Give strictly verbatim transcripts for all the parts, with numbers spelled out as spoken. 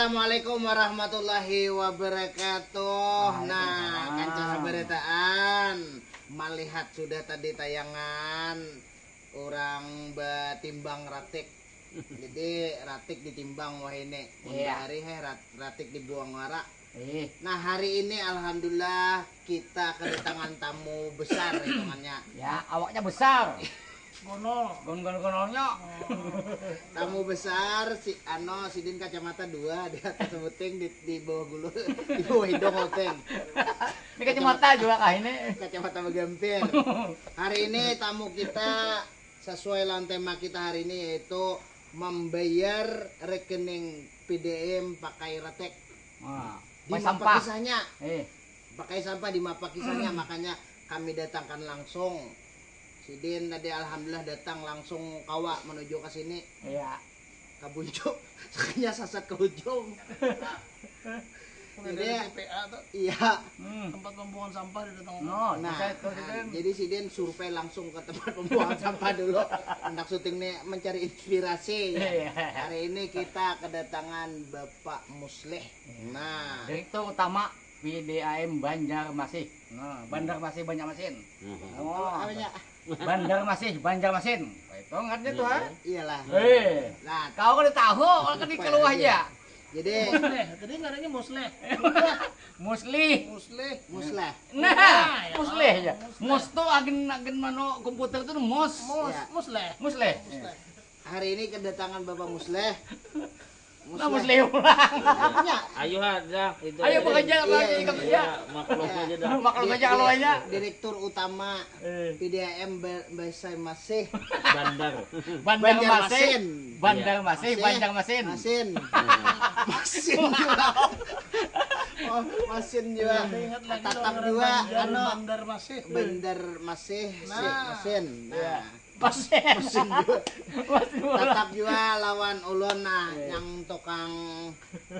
Assalamualaikum warahmatullahi wabarakatuh. Nah, kanca sabarataan, malihat sudah tadi tayangan urang batimbang ratik. Jadi ratik ditimbang wahini. Mun Iya. bahari heh rat- ratik dibuang wara. Ih, Nah, hari ini alhamdulillah kita kedatangan tamu besar hitungannya. Ya, awaknya besar. Gonol. Gon-gon-gonolnya. Tamu besar si ano sidin kacamata dua di atas sebuting di, di bawah gulu di bawah hidung oting. Ini kacamata juga kah ini? Kacamata bagampir. Hari ini tamu kita sesuai lawan tema kita hari ini yaitu membayar rekening P D M pakai retek. Wah, di mapa kisahnya? Eh, Pakai sampah di mapa kisahnya, makanya kami datangkan langsung. Sidin tadi alhamdulillah datang langsung kawa menuju ke sini. Iya. Kabuncu, sakanya sasat ke ujung. Jadi, T P A tuh. Iya. Hmm. Tempat pembuangan sampah di datang. No, nah, nah, jadi sidin survei langsung ke tempat pembuangan sampah dulu. Hendak syuting nih mencari inspirasi. Iya. Hari ini kita kedatangan Bapak Musleh. Nah, direktur utama P D A M Banjarmasih. Nah, Bandarmasih Banjarmasin. Oh, apanya? Bandarmasih Banjarmasin. Itu ngerti tuh, ha? Iyalah. Eh, nah, kau kada tahu, kalau kan keluar aja. Jadi Musleh, tadi ngarannya Musleh. Muslih. Musleh. Musleh. Nah, ya, Musleh ya. Musleh. Mos tuh agen agen mano komputer tuh mos. Mos, ya. Musleh. Musleh. Musleh. Hari ini kedatangan Bapak Musleh. Nah, Musleh ulang. Ya. Ayo aja itu. Ayo bekerja apa aja ikam kerja. Iya, maklum aja dah. Maklum aja kalau aja. Direktur utama P D A M Ba- Banjarmasih. Bandar. Banjarmasin. Banjarmasih, Banjarmasin. Masin. Masin juga. Oh, masin juga. Tatap juga anu Banjarmasih. Banjarmasih, nah. Masin. Nah. Masin. Masin juga. Masin bola. Tatap juga lawan ulun nah, iya, yang tukang,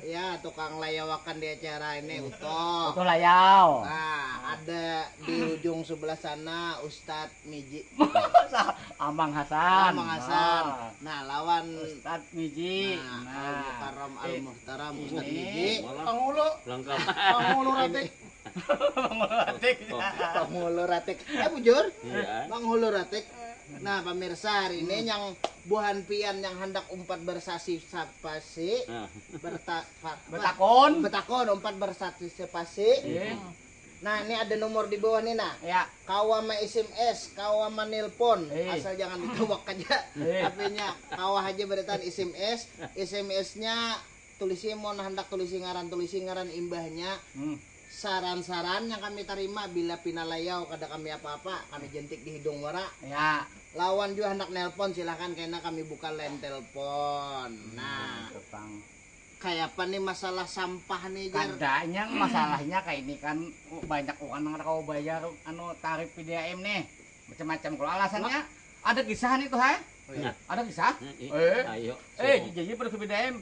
ya, tukang layawakan di acara ini, Utuh. Utuh Layau. Nah, ada di ujung sebelah sana Ustadz Miji. Amang Hasan. Amang Hasan. Nah. Nah, lawan Ustadz Miji. Nah, nah. Al Mukarram, eh, Al Muhtaram, Ustadz Miji. Pangulu. Lengkap. Pangulu Ratik. Pangulu Ratik. Oh. Pangulu Ratik. Eh, bujur? Iya. Pangulu Ratik. Nah, pemirsa, hari ini yang buhan pian yang hendak umpat bersasi sapasi, nah, berta- fa- apa? Betakon. Betakon, umpat bersasi sapasi. Iya. Nah, ini ada nomor di bawah nih, nah. Ya. Kawa ma S M S, kawa ma nelpon, iya, asal jangan ditawak aja. Iya. H P-nya, kawa aja beritaan S M S, S M S-nya tulisi, mun handak tulisi ngaran, tulisi ngaran, imbahnya, hmm, saran-saran yang kami tarima bila pina layau kada kami apa-apa, kami jentik di hidung wara. Ya. Lawan jua handak nelpon, silahkan kena kami buka line telepon. Hmm, nah, itu pang. Kayapa nih masalah sampah nih, Jar? Kadanya masalahnya kayak ini kan, banyak orang nang kada kawa bayar anu tarif P D A M nih. Macam-macam kalau alasannya. Ada kisah nih tuh, hai? Oh, iya. Ada kisah? Hmm, i- Eh. Ayo. Eh, jadi pada ke P D A M.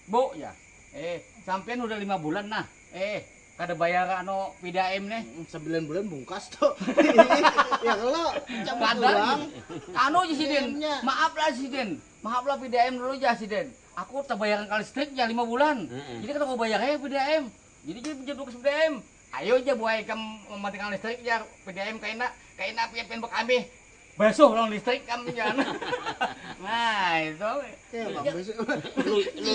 Bu, ya. Eh, sampean udah lima bulan nah. Eh, kada bayar anu P D A M nih. Mm, sembilan bulan bungkas tuh. Ya kalau cabut pulang. Anu aja sidin. P D M-nya. Maaf lah sidin. Maaf lah P D A M dulu aja sidin. Aku terbayarkan ke listrik ya lima bulan. Mm-mm. Jadi kada aku bayar ya P D A M. Jadi jadi jadi bungkas P D A M. Ayo aja buai kam mementingkan listrik ya P D A M kaina kaina pian pian bekami. Basuh lawan listrik kam ya. Nah, itu. Ya, bagus. Lu, lu.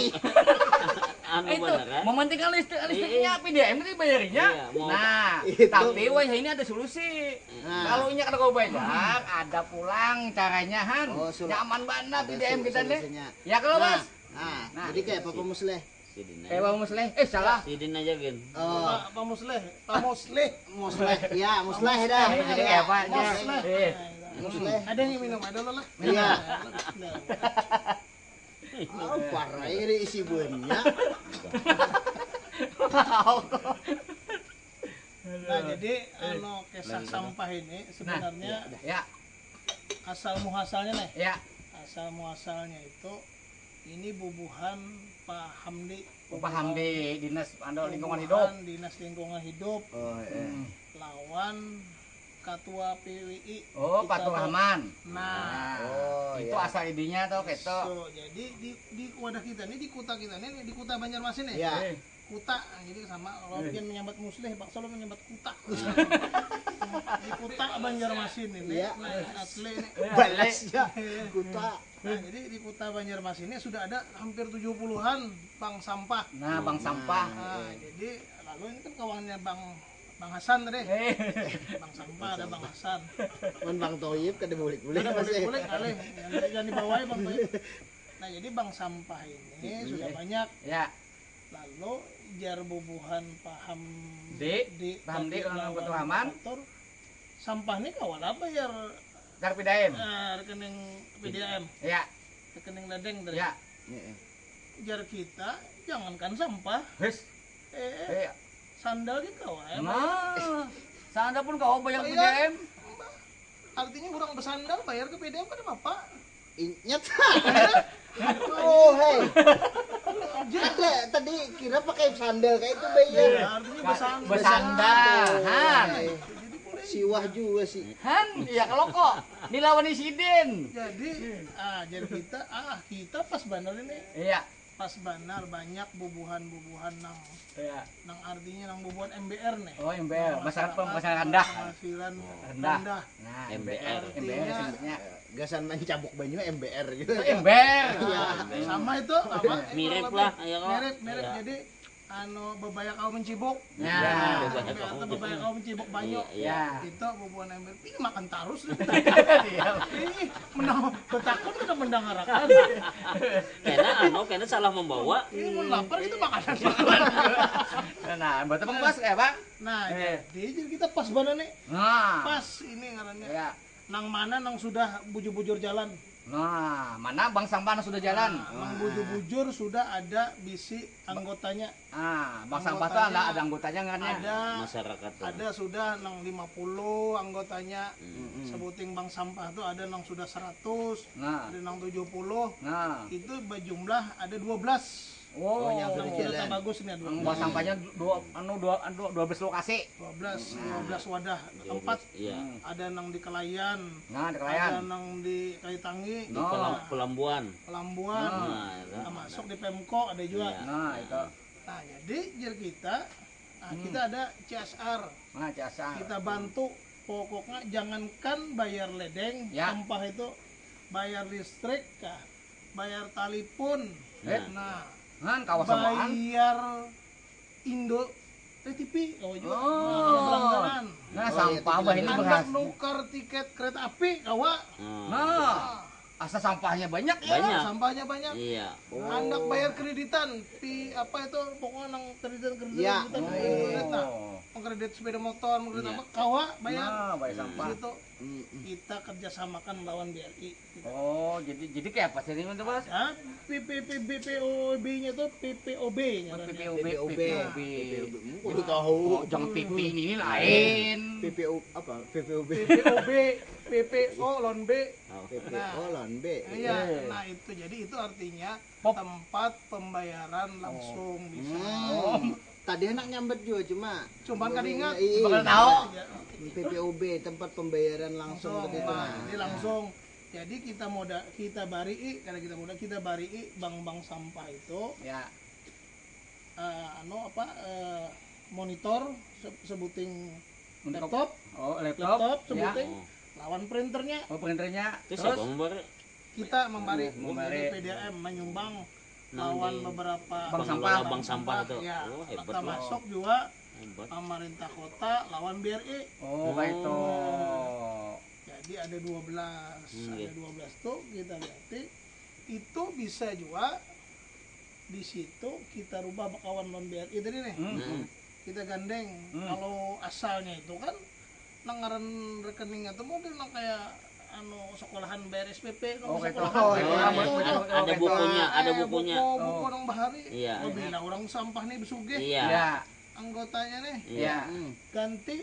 Anu itu, bener, kan? Mementingkan listrik, listriknya P D M itu bayarnya. Iya, mau. Nah, itu. Tapi wayah ini ada solusi. Nah. Kalau inya kada kau bayar, ada pulang caranya, Han. Oh, solu- Nyaman banar ada P D M sol- kita deh. Solusinya. Ya, kalau, nah, Mas. Nah, nah, jadi kayak apa, Pak Musleh? Sidin aja. Eh, Pak Musleh. Eh, salah. Sidin aja, Gin. Oh. Pak, Pak Musleh. Pak Musleh. Musleh. Ya, Musleh dah. Jadi kayak apa aja? Musleh. Eh. Musleh. Ada yang minum, ada lo lah. Iya. Nah. Oh, parah ini isi buahnya. Nah, jadi, anu, kisah sampah ini sebenarnya, nah, ya, ya, asal muhasalnya nih. Ya. Asal muhasalnya itu ini bubuhan Pak Hamdi. Oh, Pak Hamdi, Dinas, anu, Lingkungan Hidup. Bubuhan Dinas Lingkungan Hidup. Oh, iya. Hmm. Lawan Ketua P W I. Oh, Kita Fatur tuh. Rahman. Nah, Oh, itu iya. Asal idenya tuh gitu. So, jadi di di wadah kita nih, di kota kita nih, di kota Banjarmasin nih. Ya. Kuta, jadi sama kalau pian menyambat muslih, paksa lo menyambat kuta. Di kota Banjarmasin ini, Iya. nah, asli ini. Balas ya. Kuta. Nah, jadi di kota Banjarmasin ini sudah ada hampir tujuh puluhan bank sampah. Nah, bank sampah. Nah, jadi lalu ini kan kawannya Bang Bang Hasan tadi. Eh, Bang sampah ada Bang Hasan. Mun Bang Toyib kada boleh-boleh Ada masih. boleh-boleh kali. Yang, yang dibawa ya Bang Toyib. Nah, jadi bank sampah ini sudah banyak. Ya. Lalu jar bubuhan paham Di, paham di, tadi lawan lawan Fatur Rahman. Fatur, sampah nih kawan apa ya Jar Pidaim. eh, rekening P D A M. Ya, Rekening ledeng tadi. Ya. Heeh. Jar kita jangankan sampah, Wis. eh, Eh, sandal gitu kawan. Nah, sandal pun kau bayar Bayar. P D M. Artinya orang bersandal bayar ke P D M kan apa? Inyat. Oh, hei. Jar, Ada tadi kira pakai sandal kayak itu bayar. artinya bersandal. Bersandal. Han. Hei. Jadi boleh. Siwah juga sih. Han, ya kalau kok dilawan sidin. Jadi, ah, jadi kita, ah, kita pas benar ini. Iya. Pas benar banyak bubuhan-bubuhan nang Iya. nang artinya nang bubuhan M B R nih. Oh, M B R, Nang masyarakat masyarakat masyarakat rendah. Penghasilan Rendah. rendah. Nah, M B R. M B R, M B R Artinya- sebenarnya. Gasan mencabuk banyu M B R gitu. M B R. Iya, sama itu apa? Mirip Kurang lah, lebih. Ya, kok. Mirip, mirip. Iya. Jadi anu bebaya kau mencibuk. Nah. Bebaya kau mencibuk banyu. Iya. Ya. Itu bubuhan M B R. Ih, makan tarus. Iya. Ih, menang betakun kita mendangarakan. Kena anu, kena salah membawa. Ini mun lapar kita makanan. Nah, buat apa bos kayak apa? Nah, Eh. jadi, jadi kita pas banget nih. Nah. Pas ini ngarannya. Ya. Nang mana nang sudah bujur-bujur jalan. Nah, mana bank sampah sudah jalan? Nah, nang bujur-bujur sudah ada bisi anggotanya. Ah, bank sampah tuh ada ada anggotanya kan ya? Ada Masyarakat tuh. Ada sudah nang lima puluh anggotanya. Hmm. Sebuting bank sampah tuh ada nang sudah seratus, Nah. Ada nang tujuh puluh. Nah. Itu berjumlah ada dua belas. Oh, yang Yang sudah sudah jalan. Bagus ini ada Yang buat sampahnya dua anu dua anu dua belas lokasi. Dua belas, dua belas wadah, Dua empat. belas, Iya. Hmm. Ada nang di Kelayan, Nah, di ada Kelayan. nang di Kaitangi, No. Pelam- Pelambuan. Pelambuan, Nah, itu. Nah, masuk di Pemko ada juga. Iya. Nah, itu. Nah, jadi jar kita, nah, Hmm. kita ada C S R, Nah, jasa. Kita bantu. Pokoknya jangankan bayar ledeng, Ya. Sampah itu, bayar listrik kah, bayar talipun. Eh. Nah, Kan kawasan bawaan. Bayar Indo, eh, T V, kau juga. Oh. Nah, pelanggaran. Nah, Oh, sampah iya, bah ini iya. Anak beras. Nukar tiket kereta api, kawa. Hmm. Nah, asa sampahnya banyak ya. Banyak. Sampahnya banyak. Iya. Oh. Anak bayar kreditan, pi apa itu, pokoknya nang kreditan kreditan Iya. kreditan, Oh. kreditan, kreditan. Mau kredit sepeda motor, mau kredit Iya. apa, kawa bayar. Nah, bayar sampah. Situ Mm-mm. Kita kerjasamakan lawan B R I. Oh, jadi jadi kayak apa sih ini tuh, Bos? Ya, P P P B P O B-nya tuh P P O B ngarannya. P P O B, P P O B. P P O B. P P O B. Kudu tahu. Oh, jangan P P ini lain. P P O apa? P P O B. P P O B, P P O lawan B. Oh. P P O lawan B. Iya, Iya. Nah itu jadi itu artinya Pop. Tempat pembayaran langsung bisa. Hmm. Tadi anak nyambat juga cuma Cuman kada ingat. Iya. Bakal tahu. Ya, P P O B, tempat pembayaran langsung langsung. tadi itu. Nah, jadi langsung. Jadi kita modal, kita barii, kada kita modal, kita barii bank-bank sampah itu, Ya. eh, anu apa, eh, monitor se- sebuting Untuk laptop, Oh, laptop. laptop Ya. sebuting, lawan printernya. Oh, printernya. Itu Terus siapa memberi? Kita membari, Membari. Jadi P D A M menyumbang Nang lawan di beberapa Bank pengelola sampah. Bank sampah itu. Ya, Oh, hebat. Termasuk juga Hebat. Pemerintah kota lawan B R I. Oh, kayak itu. Jadi ada dua belas, Hmm, ada iya. dua belas tuh kita lihat. Itu bisa juga di situ kita rubah bakawan lawan B R I tadi nih. Hmm. Hmm. Kita gandeng. Hmm. Kalau asalnya itu kan nang ngaran rekeningnya tuh mungkin nang kayak anu sekolahan bayar S P P, nang Oh, kayak sekolahan itu. Oh, bayar iya, itu, betul, tuh. betul, Ada betul. bukunya, ada Eh, bukunya. Buku, buku Oh. nang bahari. Iya. Wah, bila orang sampah nih besugih. Iya. Ya. Anggotanya nih Iya. Hmm. ganti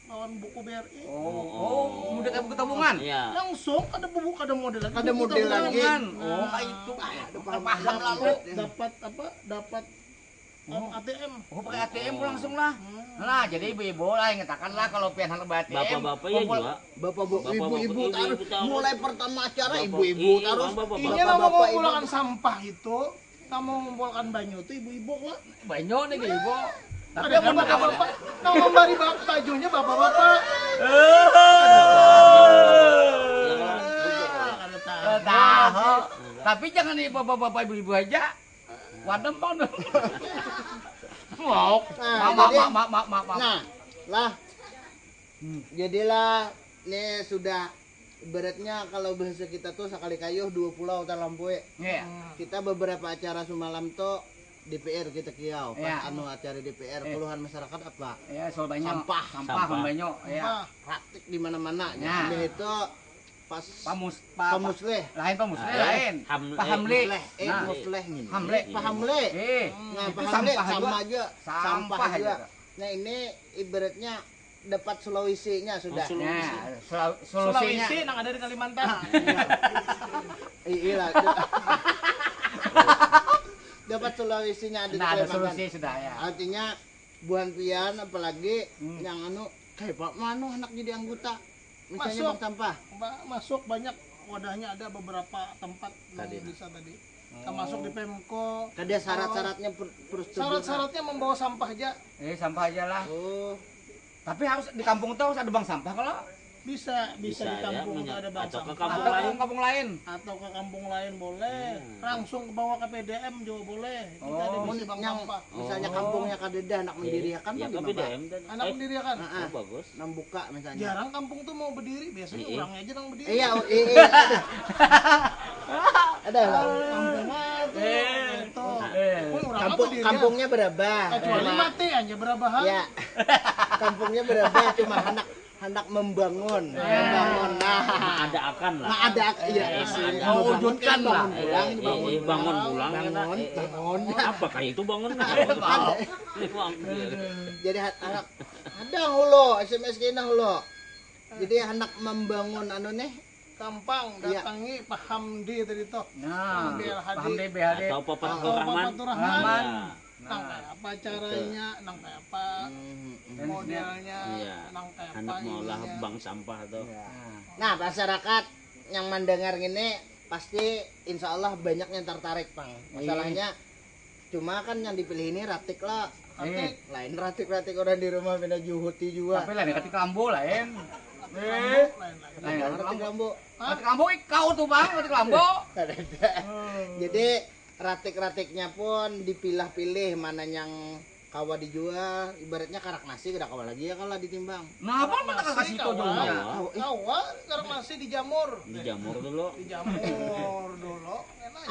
lawan buku B R I. Oh, oh, udah kayak buku tabungan. Iya. Langsung ada buku, ada model lagi. Ada Buku model lagi. tabungan. Oh, kayak itu. Ada Paham paham. lalu. Dapat, dapat apa? Dapat Oh, A T M. Oh, pakai A T M langsung lah. Nah, jadi ibu-ibu lah, ingatakan lah kalau pian handak ba-A T M. Bapak-bapak ya kumpul. Juga. Bapak-bapak, ibu-ibu taruh. Mulai pertama acara ibu-ibu taruh. Inya lah mau mengumpulkan sampah itu, mau mengumpulkan banyu itu ibu-ibu lah. Banyu nih ibu. Tapi ada bapak-bapak, nah, membari bajunya bapak-bapak. Tahu. Tapi jangan di bapak-bapak, ibu-ibu aja. Wadam pang. Mau. Nah, maaf, jadi, maaf, maaf, maaf, maaf. Nah, lah. Hmm. Jadilah, nih sudah, ibaratnya kalau bahasa kita tuh sakali kayuh dua pulau talampui. Iya. Kita beberapa acara semalam tuh D P R kita kiau, pas anu acara D P R, keluhan masyarakat apa? Iya, soal banyu. Sampah. Sampah, sampah. Banyu, iya. Sampah. Ratik di mana-mana. Nah. Habis itu pas pamus, pa, pamusleh. Lain pamusleh, ah, lain. Hamle. Pahamle. Musleh, eh, nah. Musleh nih. Hamle. Pahamle. Eh, nah, itu pahamle sampah sama juga. Aja. Sampah, sampah aja. Juga. Nah, ini ibaratnya dapat Sulawesinya sudah. Oh, Sulawesi. Nah, Sulaw-, Sulawesi nang ada di Kalimantan. Ah, iya. Iya lah. Dapat Sulawesinya ada di Kalimantan. Nah, ada Sulawesi sudah ya. Artinya buhan pian apalagi yang anu kayak Pak Manu anak jadi anggota. Misalnya masuk, bank sampah. Masuk banyak wadahnya, ada beberapa tempat yang bisa tadi. Termasuk di Pemko. Kada syarat-syaratnya persetujuan. Syarat-syaratnya membawa sampah aja. Eh, sampah aja lah. Oh. Tapi harus di kampung tuh harus ada bank sampah kalau bisa, bisa di kampung ya, ada bank sampah. Atau ke kampung lain. Atau ke kampung lain boleh. Hmm. Langsung ke bawah ke P D M juga boleh. Kita ada misi bank sampah. Misalnya kampungnya kadada anak mendiriakan, ya, kan di mana? Anak mendiriakan. Heeh. Oh, bagus. Membuka misalnya. Jarang kampung tuh mau berdiri, biasanya orangnya aja yang berdiri. Iya, oh, iya, iya. Ada lah. Kampung mana tuh? Eh. Itu. Eh. Pun orang kampung, berdiri. Kampungnya berabah. Kecuali mati aja berabah. Ya. Kampungnya berabah, cuma anak hendak membangun, membangun. Nah, ada akan lah. Nah, ada ak-, iya. Mewujudkan lah. Bangun pulang, bangun pulang. Bangun, bangun. Apakah itu bangun? Ada. Jadi, ha-, anak, ada hulu, S M S kena hulu. Jadi, hendak membangun anu nih. Gampang, datangi Pak Hamdi tadi tuh. Nah, Pak Hamdi, Pak Hamdi, B H D. Atau Pak Fatur Rahman. Atau Pak Fatur Rahman. Nah. Nang kayak apa caranya, nang kayak apa modelnya, nang kayak apa ininya. Iya. Hendak maulah bank sampah tuh. Iya. Nah, masyarakat yang mendengar ini pasti insya Allah banyak yang tertarik, Pang. Iya. Masalahnya cuma kan yang dipilih ini ratik lah. Ratik. Lain ratik-ratik orang di rumah pina juhuti juga. Tapi lain ratik lambo lain. Eh. Lain ratik lambo. Ratik lambo, ih, kau tuh, Bang, ratik lambo. Kada ada. Jadi, ratik-ratiknya pun dipilah-pilih mana yang kawa dijual, ibaratnya karak nasi kada kawa lagi ya kalau ditimbang. Nah, apa karak nasi itu kawa. Kawa, karak nasi dijamur. Dijamur dulu. Dijamur dulu.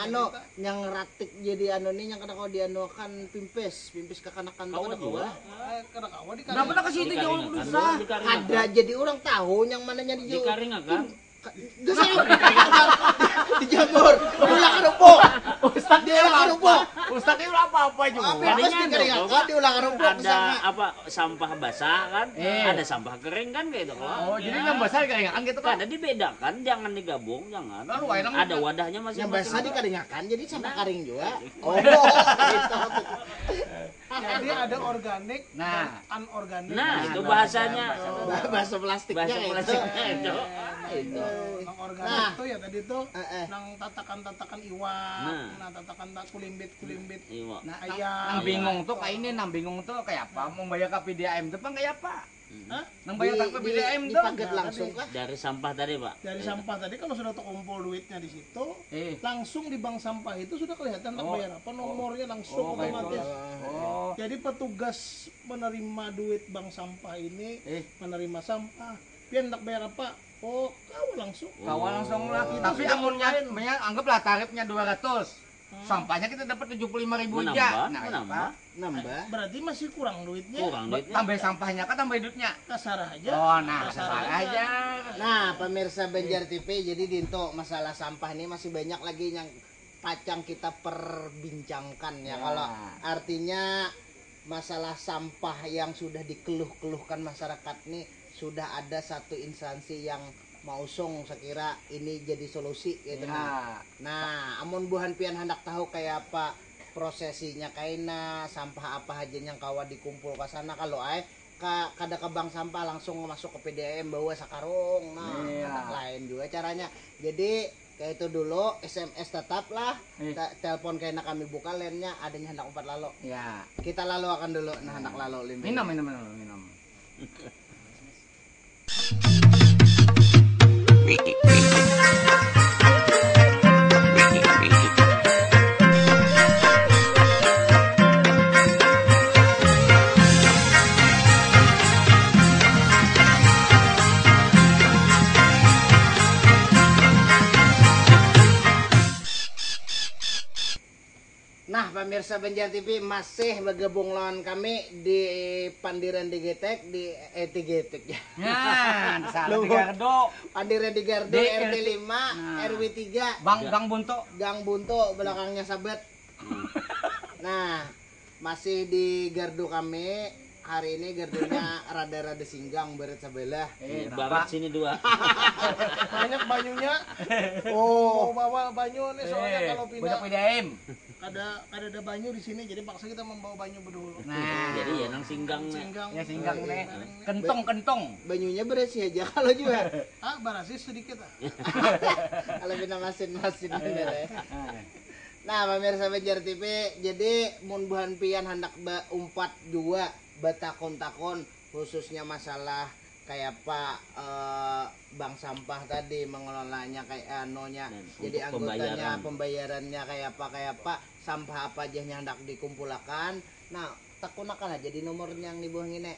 Anu, yang ratik jadi anu nih yang kada kawa dianuakan pimpis, pimpis kakanakan tuh kada kawa. Eh, kada kawa dikaringakan. Kenapa nak kasih itu jauh susah? Ada jadi orang tahu yang mananya dijauh. Dikaringakan. Dijamur. Diulah karupuk. Ustaz diulah karupuk. Ustaz ini apa-apa juga. Habis dikaringakan, diulah karupuk. Ada apa, sampah basah kan? Eh. Ada sampah kering kan, kayak itu. Oh, jadi yang basah dikaringakan gitu, Pak? Kada dibedakan, jangan digabung, jangan. Ada wadahnya masing-masing. Yang basah dikaringakan, jadi sampah kering juga. Oh, gitu. Jadi ada organik dan anorganik. Nah, itu bahasanya. Bahasa plastiknya itu. Bahasa plastiknya itu. Nah, itu. Nang organik tuh ya tadi tuh, nang tatakan-tatakan iwak, nah, tatakan kulimbit-kulimbit ayam. Nang bingung tuh kayak ini, nang bingung tuh kayak apa? Membayar K P D A M tuh, Bang, kayak apa? Hah? Nang bayar di, P D A M di, tuh. Dipagat langsung kah? Dari sampah tadi, Pak. Dari sampah tadi kalau sudah terkumpul duitnya di situ, langsung di bank sampah itu sudah kelihatan nak bayar apa, nomornya langsung otomatis. Oh. Jadi petugas menerima duit bank sampah ini, menerima sampah, pian nak bayar apa? Oh, kawa langsung. Kawa langsung lah. Tapi amunnya, anggaplah tarifnya dua ratus. Sampahnya kita dapat tujuh puluh lima ribu aja. Menambah, nah, menambah. Nambah. Berarti masih kurang duitnya. Kurang duitnya. Tambah sampahnya kah tambah duitnya? Kasar aja. Oh, nah, kasar aja. Nah, pemirsa Banjar T V, jadi dinto masalah sampah ini masih banyak lagi yang pacang kita perbincangkan ya. Kalau artinya masalah sampah yang sudah dikeluh-keluhkan masyarakat nih sudah ada satu instansi yang mausung sekira ini jadi solusi gitu. Nah, amun buhan pian hendak tahu kayak apa Prosesinya kaina, sampah apa haja yang kawa dikumpul ke sana, kalau ai ka, kada ke bank sampah, langsung masuk ke P D A M, bawa sakarung. Nah, iya, lain juga caranya. Jadi kayak itu dulu, S M S tetap lah. Eh. Te- telepon kaina, kami buka lainnya, adanya hendak empat lalu. Ya. Kita lalu akan dulu, nah, hendak lalu limbing. Minum, minum, minum, minum. Nah, pemirsa Banjar T V masih bergabung lawan kami di Pandiran Digetek di eh Digetek ya. Nah, salah di Gardu. Pandiran di Gardu, di R T lima, nah, R W tiga. Bang, ya. Gang Buntu. Gang Buntu, belakangnya Sabet. Hmm. Nah, masih di gardu kami. Hari ini gardunya rada-rada singgang, barat sebelah. Eh, barat sini dua. Banyak banyunya. Oh, mau bawa banyu nih, soalnya eh, kalau pindah P D A M. Kada, kada ada banyu di sini, jadi paksa kita membawa banyu berdulu. Nah, jadi ya nang singgang nih. Singgang. Ya, singgang nih. Kentong, kentong. Banyunya berasih aja kalau juga. Ah, berasih sedikit ah. Kalau pindah masin-masin bener ya. Nah, pemirsa Banjar T V, jadi mun buhan pian handak baumpat jua, batakun-takun, khususnya masalah kayapa, eh, bank sampah tadi mengelolanya, kayak anunya, jadi anggotanya, pembayarannya kayapa, kayapa, sampah apa aja yang hendak dikumpulakan. Nah, takunakan aja di nomor yang di bawah ngini.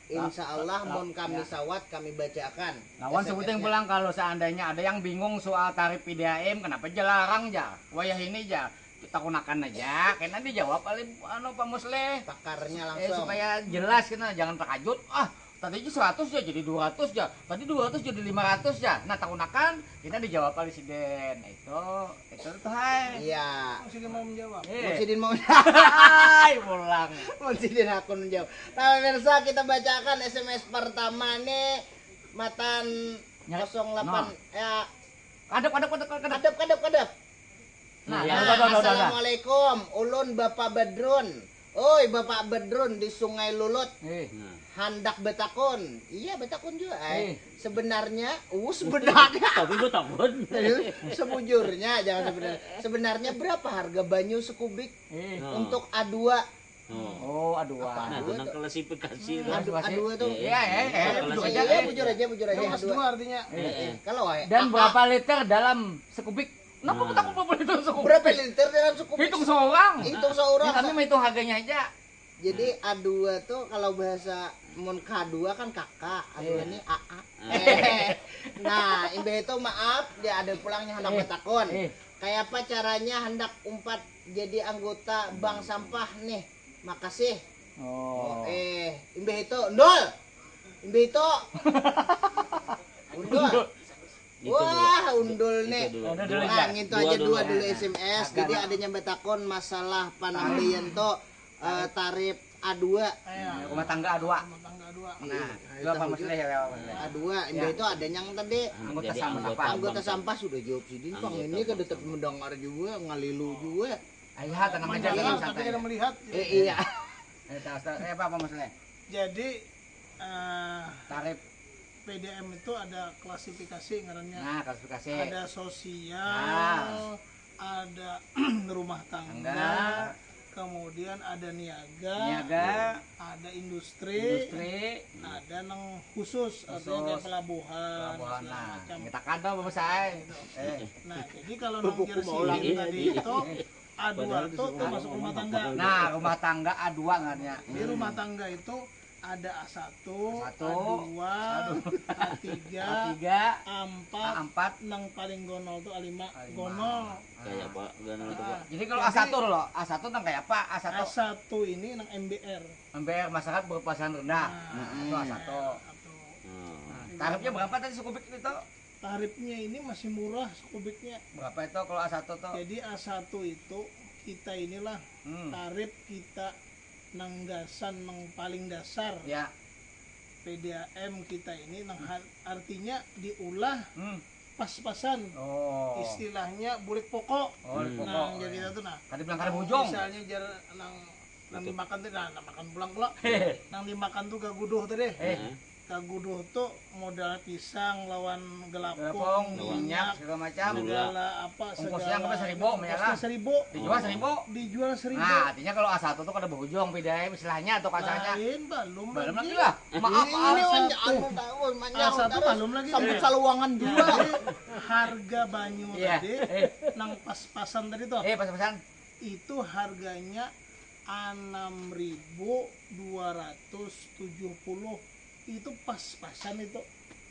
Insya Allah, mun kami sawat, kami bacakan. Lawan sebuting pulang, kalau seandainya ada yang bingung soal tarif P D A M, kenapa ja larang ja, wayah ini ja, takunakan aja, kena dijawab oleh anu Pak Musleh. Pakarnya eh, langsung. Supaya jelas kena, jangan terkajut. Ah, tadi aja seratus ja jadi dua ratus ja, tadi dua ratus jadi lima ratus ja. Nah, takunakan, kita dijawab oleh siden. Itu, itu tuh hai. Iya. Mun sidin mau menjawab. Eh. Mun sidin mau. Hai, pulang. Mun sidin aku menjawab. Nah, pemirsa, kita bacakan S M S pertama nih, matan kosong delapan, ya. Kadep, kadep, kadep, kadep. Kadep, kadep, kadep. Nah, nah, udah, udah, udah, udah. Assalamualaikum, ulun Bapak Badrun. Oi, Bapak Badrun di Sungai Lulut. Eh. Handak betakun. Iya, betakun juga, ai. Eh. Sebenarnya, uh, sebenarnya. Tapi betakun. Sebujurnya, jangan sebenarnya. Sebenarnya berapa harga banyu sekubik eh, untuk A dua? Oh. Oh, A dua. Apa nah, A dua itu nang tuh? Klasifikasi itu. Hmm, klasifikasi. A dua tuh. Iya, iya, iya, iya, bujur aja, iya, eh, bujur aja, bujur aja, dua A dua. Artinya. Eh, eh. Kalau, eh, dan A A. Berapa liter dalam sekubik? Kenapa nah. Kita berapa liter sekubik? Berapa liter dalam sekubik? Hitung seorang. Hitung seorang. Ya, kami menghitung harganya aja. Jadi A dua tuh kalau bahasa mun K dua kan kakak, A dua iya. Ini A A. Eh. Nah, imbah itu maaf, dia ada pulangnya hendak eh, betakun. Eh. Kayak apa caranya hendak umpat jadi anggota bank sampah nih? Makasih. Oh. Oh, eh, imbah itu ndol. Imbah itu. Undul. Wah, undul nih. Nah, ngintu aja dua dulu S M S. Jadi ada yang betakun masalah panambayan tuh eh, tarif A dua. Iya. Rumah tangga A dua. Rumah tangga A dua. Nah, itu apa maksudnya ya, apa maksudnya? A dua, imbah itu ada yang tadi anggota sampah. Anggota sampah sudah jawab sidin, pang ini kada tapi mendengar juga, ngalilu juga. Iya, tenang aja, tenang, santai. Tapi kada melihat. Eh, iya. Eh, apa, apa maksudnya? Jadi eh, tarif P D M itu ada klasifikasi ngarannya. Nah, klasifikasi. Ada sosial, nah. Ada rumah tangga, tangga. Kemudian ada niaga, niaga. Ada industri, industri. Ada nang khusus, khusus. Artinya kayak pelabuhan, pelabuhan, segala nah, macam. Kita kan tahu bapak saya. Gitu. Eh. Nah, jadi kalau nang jersey tadi itu A dua tuh termasuk rumah tangga. Nah, rumah tangga A dua ngarannya. Di rumah tangga itu ada A satu, A dua, A tiga, A empat, nang paling gonol tuh A lima. Gonol. Kayak apa? Gonol tuh, Pak. Jadi kalau A satu loh, A satu nang kayak apa? A satu. A satu ini nang M B R. M B R, masyarakat berpenghasilan rendah. Nah, itu A satu. Nah, tarifnya berapa tadi sekubik itu? Tarifnya ini masih murah sekubiknya. Berapa itu kalau A satu tuh? Jadi A satu itu kita inilah tarif kita nang gasan, nang paling dasar. Ya. P D A M kita ini nang artinya diulah pas-pasan. Oh. Istilahnya bulik pokok. Oh, bulik pokok. Nah, jadi kita tuh nah. Kada bilang kada bujung. Misalnya jar nang nang dimakan tuh nah, nah makan pulang pula. Nang dimakan tuh gaguduh tadi. Eh. Gaguduh tuh modal pisang lawan gelapung, minyak, segala macam. Segala apa, ongkosnya seribu, ongkosnya seribu. Dijual seribu. Dijual seribu. Nah, artinya kalau A satu tuh kada berujung, beda istilahnya atau kasarnya. Lain, belum lagi lah. Maaf, ini A satu. Anu tahu, A satu belum lagi. Sambut saluangan juga. Jadi, harga banyu tadi, nang pas-pasan tadi tuh. Eh, pas-pasan. Itu harganya enam ribu dua ratus tujuh puluh. Itu pas-pasan itu.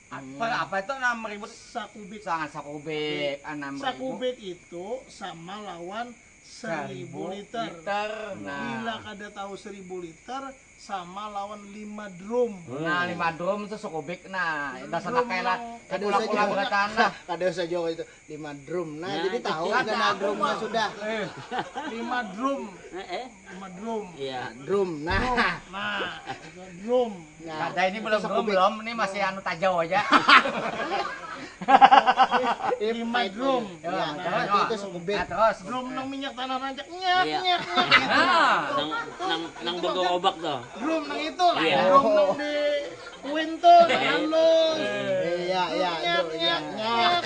Apa, apa itu enam ribu? Sakubik. Sangat sakubik, enam ribu. Sakubik itu sama lawan seribu liter. Liter, nah. Bila kada tahu seribu liter, sama lawan lima drum. Nah, lima drum itu sakubik. Nah, dasar pakai lah. Kada usah jauh. Kada usah jauh itu. Lima drum. Nah, jadi tahu ada drumnya sudah. Eh, lima drum. Eh, eh. Lima drum. Iya. Drum. Nah. Nah, itu drum. Nah, ada ini belum, belum, belum. Ini masih anu tajau aja. Lima drum. Ya, nah, itu sakubik. Nah, terus. Drum nang minyak tanah rancak. Nyak, nyak, nyak. Nah. Nang, nang, nang begerobak tuh. Drum nang itu lah. Iya. Drum nang di Kuin tuh halus. Iya, iya, nyak, nyak, nyak.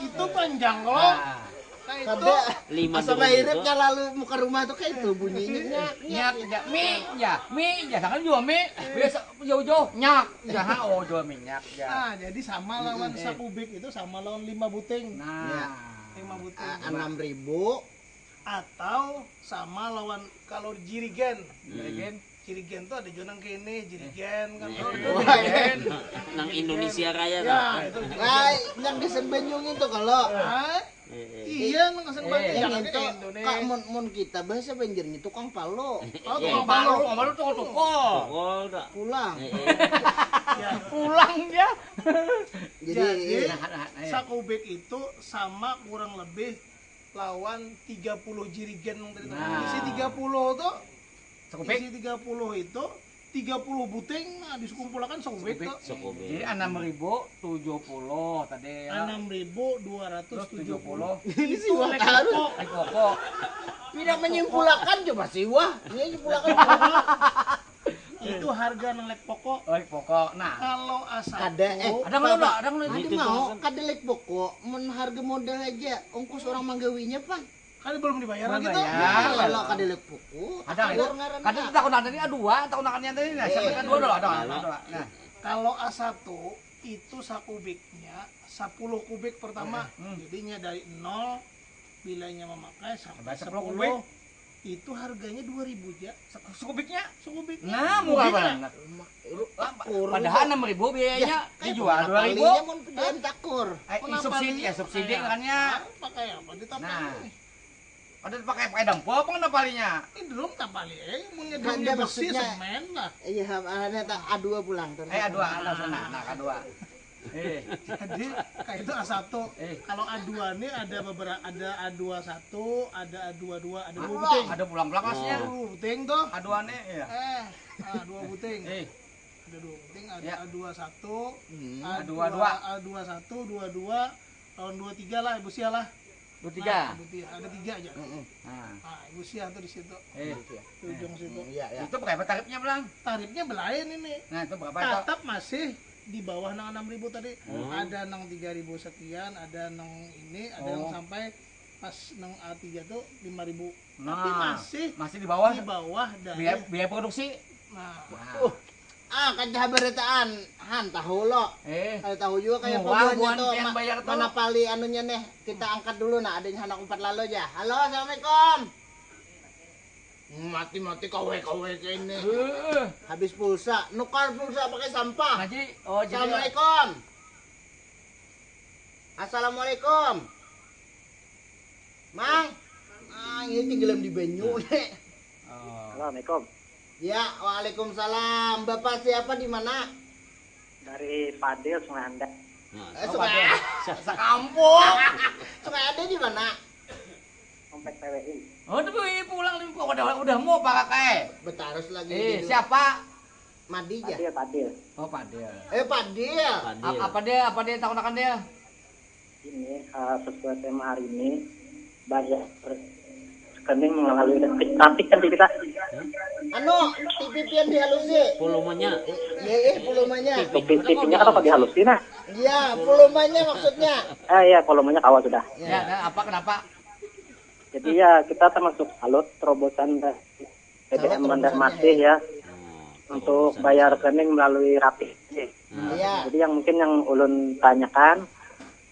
Itu panjang kok. Nah. Kada. Asa bairipnya lalu muka rumah tuh kayak itu bunyinya. Nyak, nyak, nyak. Mi, ya, mi, ya, sangat juga mi. Biasa jauh-jauh nyak, ya, oh jual minyak ya. Nah, jadi sama lawan sakubik itu sama lawan lima buting. Nah, lima buting. Enam ribu. Atau sama lawan kalau jirigen. Jirigen. Jirigen tuh ada juga nang kene, jirigen kan. Oh, jirigen. Nang Indonesia Raya tuh. Ya, itu jirigen. Nah, yang gasan Banyuwangi itu kalau. Hah? Iya, nang gasan Banyuwangi. Yang itu Indonesia. Kak, mun, mun kita bahasa Banjarnya tukang palo. Oh, tukang palo. Tukang palo, tukang tukul. Tukul, tak? Pulang. Ya. Pulang dia. Jadi, sakubik itu sama kurang lebih lawan tiga puluh jirigen nang tadi tuh. Nah. Isi tiga puluh tuh, sakubik. Isi tiga puluh itu, tiga puluh buting, nah, dikumpulakan sakubik tuh. Sakubik. Jadi enam ribu tujuh puluh tadi ya. Enam ribu dua ratus tujuh puluh. Ini sih itu lek pokok. Lek pokok. Tidak menyimpulakan coba sih, wah. Ini nyimpulakan. Itu harga nang lek pokok. Lek pokok. Nah. Kalau asa ada, eh, ada nggak, ada nggak? Ada mau, kada lek pokok. Mun harga modal aja, ongkos orang manggawinya, Pak. Kan belum dibayar gitu. Belum bayar. Kalau kada lek pokok, ada, ada. Kada takut ada nih, dua, takut ada nih. Nah, siapa kan dua dulu, ada, ada. Nah. Kalau A satu itu sakubiknya sepuluh kubik pertama. Hmm. Jadinya dari nol bilanya memakai sampai sepuluh kubik. Itu harganya dua ribu ja. Sekubiknya? Sekubiknya. Nah, murah banget. Padahal enam ribu biayanya, dijual dua ribu. Mun pilihan takur. Eh, subsidi ya, subsidi makanya. Pakai apa? Di tapal ini. Ada pakai, pakai dampur apa kena palinya? Ini drum tak pali, eh, munnya drumnya besi, semen lah. Iya, ada tak A dua pulang terus. Eh, A dua, ada sana, nah, A dua. Eh. Jadi kayak itu A satu. Eh. Kalau A dua nih ada beberapa, ada A dua satu, ada A dua dua, ada dua buting. Ada pulang belakasnya. Dua buting tuh. A dua nih, iya. Eh, ah, dua buting. Eh. Ada dua buting, ada A dua satu, A dua dua, A dua satu, dua dua, tahun dua tiga lah, Ibu Sia lah. Dua tiga. Nah, dua tiga, ada tiga aja. Nah, Ibu Sia tuh di situ. Eh. Di ujung situ. Iya, iya. Itu berapa tarifnya, Bang? Tarifnya belain ini. Nah, itu berapa itu? Tetap masih di bawah nang enam ribu tadi. Ada nang tiga ribu sekian, ada nang ini, ada nang sampai pas nang A tiga tuh lima ribu. Tapi masih, masih di bawah, di bawah dari biaya, biaya produksi. Nah. Ah, kancah barataan, han tahu lo. Eh. Kada tahu juga kayak apa buhannya tuh, ma-, mana pali anunya nih. Kita angkat dulu nah, adanya anak umpat lalu aja. Halo, assalamualaikum. Mati-mati kawe-kawe kayak ini. Eh. Habis pulsa, nukar pulsa pakai sampah. Haji, oh, jadi. Assalamualaikum. Assalamualaikum. Mang. Ah, ini tenggelam di banyu nih. Oh. Assalamualaikum. Ya, waalaikumsalam. Bapak siapa, di mana? Dari Padil, Sungai Andai. Nah, eh, oh, Sungai Padil. Sa-, sakampung. Sungai Andai di mana? Komplek P W I. Oh, tapi pulang nih, kok udah, udah mau pakai. Betarus lagi. Eh, siapa? Madi ja. Padil, Padil. Oh, Padil. Eh, Padil. Padil. Ap-, apa dia, apa dia takunakan dia? Ini uh, sesuai tema hari ini, bayar rekening melalui rapid, rapid kan kita. Anu, T P P yang dihalusi. Volumenya. Iya, iya, volumenya. T P-nya apa dihalusi nah? Iya, volumenya maksudnya. Eh iya, volumenya kawa sudah. Ya, ya. Apa kenapa? Jadi ya kita termasuk salut terobosan dari P D M Banjarmasin ya. Hmm, untuk bayar rekening melalui rapid. Nah, iya. Jadi yang mungkin yang ulun tanyakan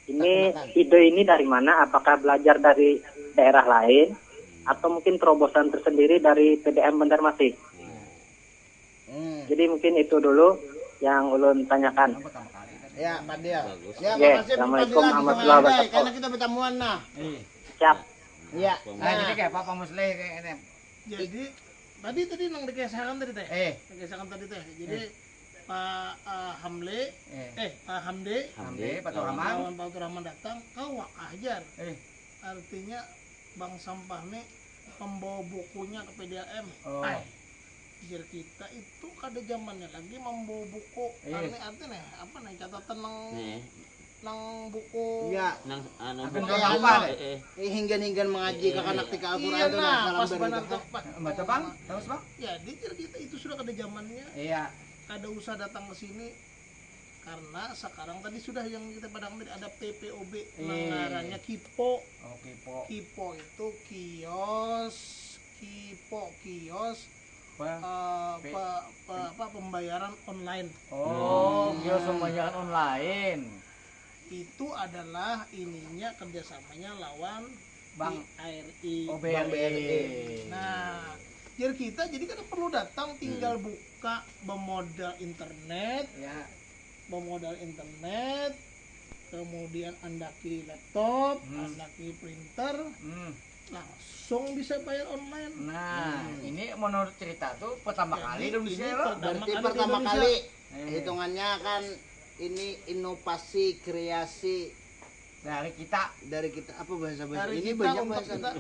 ini ide ini dari mana? Apakah belajar dari daerah lain atau mungkin terobosan tersendiri dari P D M Banjarmasin? Hmm. Jadi mungkin itu dulu yang ulun tanyakan. Ya, Pak Dia. Ya, ya, Assalamualaikum warahmatullahi wabarakatuh. Karena kita bertamuan nah. Iya. Siap. Ya. Nah, nah. Jadi kayak apa Pak Musleh kayak ini? Jadi tadi tadi nang dikesakan tadi teh. Eh. Dikesakan tadi teh. Jadi eh. Pak uh, Hamle, eh, eh Pak Hamde, Hamde, Pak Turahman, Pak Turahman datang, kau wakah ajar. Eh. Artinya bank sampah nih membawa bukunya ke P D A M. Oh. Ay, pikir kita itu kada zamannya lagi membawa buku. Iya. Arti arti nih apa nih catatan nang nih. Nang buku iya. Nang anu buku apa? Eh, eh. Eh, hinggan-hinggan mengaji eh, eh, kakanak tika Al-Quran iya, tuh nah, nah pas benar tuh. Baca bang, terus bang? Ya, dikir kita itu sudah kada zamannya. Iya. Kada usah datang ke sini karena sekarang tadi sudah yang kita padang tadi ada P P O B iya. Ngarannya Kipo. Oh, Kipo. Kipo itu kios, Kipo kios uh, pe, pe, apa pembayaran online. Oh, hmm. Kios pembayaran online. Itu adalah ininya kerjasamanya lawan Bank B R I. Oh, B R I. Nah, jadi kita jadi kan perlu datang tinggal hmm. Buka bermodal internet. Ya. Bermodal internet, kemudian andaki laptop, hmm. Andaki printer. Hmm. Langsung bisa bayar online. Nah, hmm. Ini menurut cerita tuh pertama jadi, kali di Indonesia loh. Berarti pertama kali. Eh. Hitungannya kan ini inovasi kreasi dari kita. Dari kita apa bahasa bahasa dari ini kita banyak bahasa kita.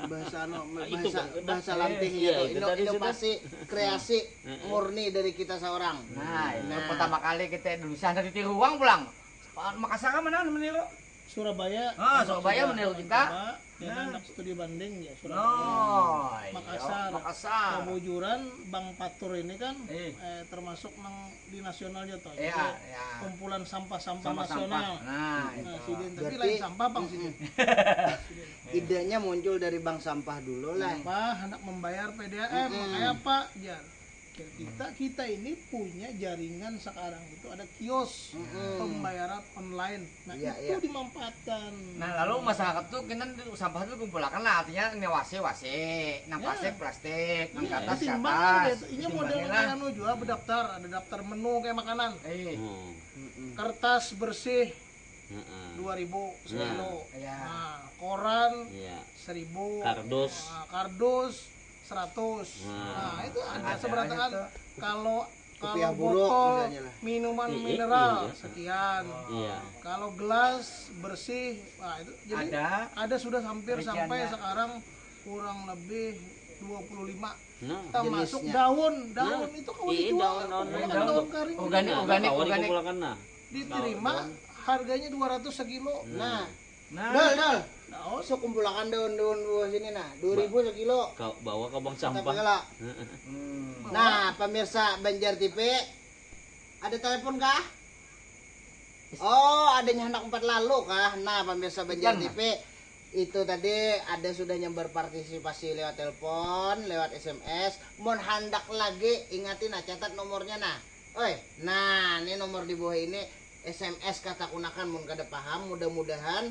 Bahasa no, bahasa bahasa lantihnya iya, itu. Inovasi kreasi hmm. Murni dari kita seorang. Nah, itu nah. Pertama kali kita Indonesia ada di ruang pulang. Makassar mana meniru? Surabaya. Ah, Surabaya meniru kita. Nah. Anak studi banding ya Surabaya. Oh, Makassar. Makassar. Kebujuran Bang Patur ini kan eh. Eh, termasuk nang di nasional ya toh. Iya, iya. Kumpulan sampah-sampah nasional. Nah, nah sidin tapi lain sampah Bang sidin. Idenya muncul dari bank sampah dulu lah. Sampah anak membayar P D A M, mm -mm. Makanya Pak, jar. Kita kita ini punya jaringan sekarang itu ada kios mm -mm. Pembayaran online. Nah, iya, itu iya. Dimanfaatkan. Nah, lalu masyarakat tuh kita sampah tuh kumpulakan lah, artinya ini wasi wasi, nang ya. Plastik plastik, nang ya, kertas kertas. Ini model anu juga berdaftar, ada daftar menu kayak makanan. Eh. Hmm. Kertas bersih dua ribu sekilo. Nah, koran seribu. Kardus. Nah, kardus seratus. Nah, itu ada seberataan. Kalau kalau botol minuman mineral sekian. Iya. Kalau gelas bersih, nah itu jadi ada, ada sudah hampir sampai sekarang kurang lebih dua puluh lima. Nah, termasuk jenisnya. Daun, daun nah, itu kalau iya, dijual daun, daun, daun, daun, daun kering organik, organik, organik. Nah, diterima daun. Harganya dua ratus sekilo. Nah, nah. Nah. Dal, dal. Daun. Sok kumpulakan daun-daun buah sini nah, dua ribu sekilo. Kau bawa ke bank sampah. Hmm. Nah, pemirsa Banjar T V, ada telepon kah? Oh, adanya anak empat lalu kah? Nah, pemirsa Banjar T V, itu tadi ada sudah yang berpartisipasi lewat telepon, lewat S M S. Mau handak lagi, ingatin nah, catat nomornya nah. Oi, nah ini nomor di bawah ini S M S kata kunakan mun kada paham, mudah-mudahan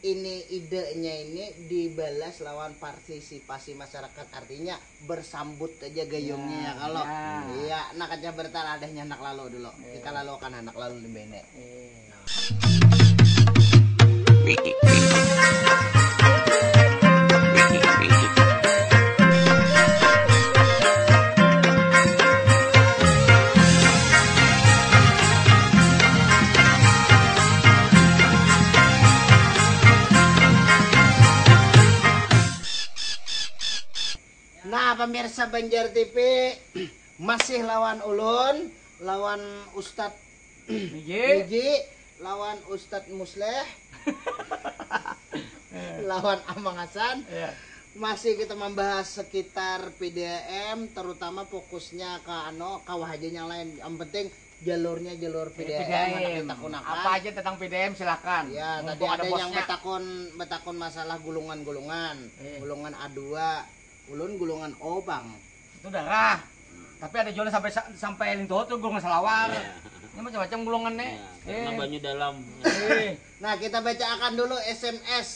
ini idenya ini dibalas lawan partisipasi masyarakat, artinya bersambut aja gayungnya ya, ya kalau ya. Iya, nak aja bertaradahnya anak lalu dulu. Iya. Kita lalu akan anak lalu di bene. Iya. Nah, pemirsa Banjar T V masih lawan ulun, lawan Ustadz Miji, lawan Ustadz Musleh. Lawan Amang Hasan. Iya. Masih kita membahas sekitar P D A M, terutama fokusnya ke anu, kawah aja yang lain. Yang penting jalurnya jalur P D A M, P D A M. Anak kita gunakan. Apa aja tentang P D A M, silakan. Ya, mumpung tadi ada yang bosnya. Betakun, betakun masalah gulungan-gulungan. Iya. Gulungan A dua, ulun gulungan O, Bang. Itu darah. Tapi ada juga sampai sa-, sampai lintuh tuh gulungan salawar. Iya. Ini macam-macam gulungan nih. Iya, karena eh. Banyu dalam. Eh. Nah, kita bacakan dulu S M S.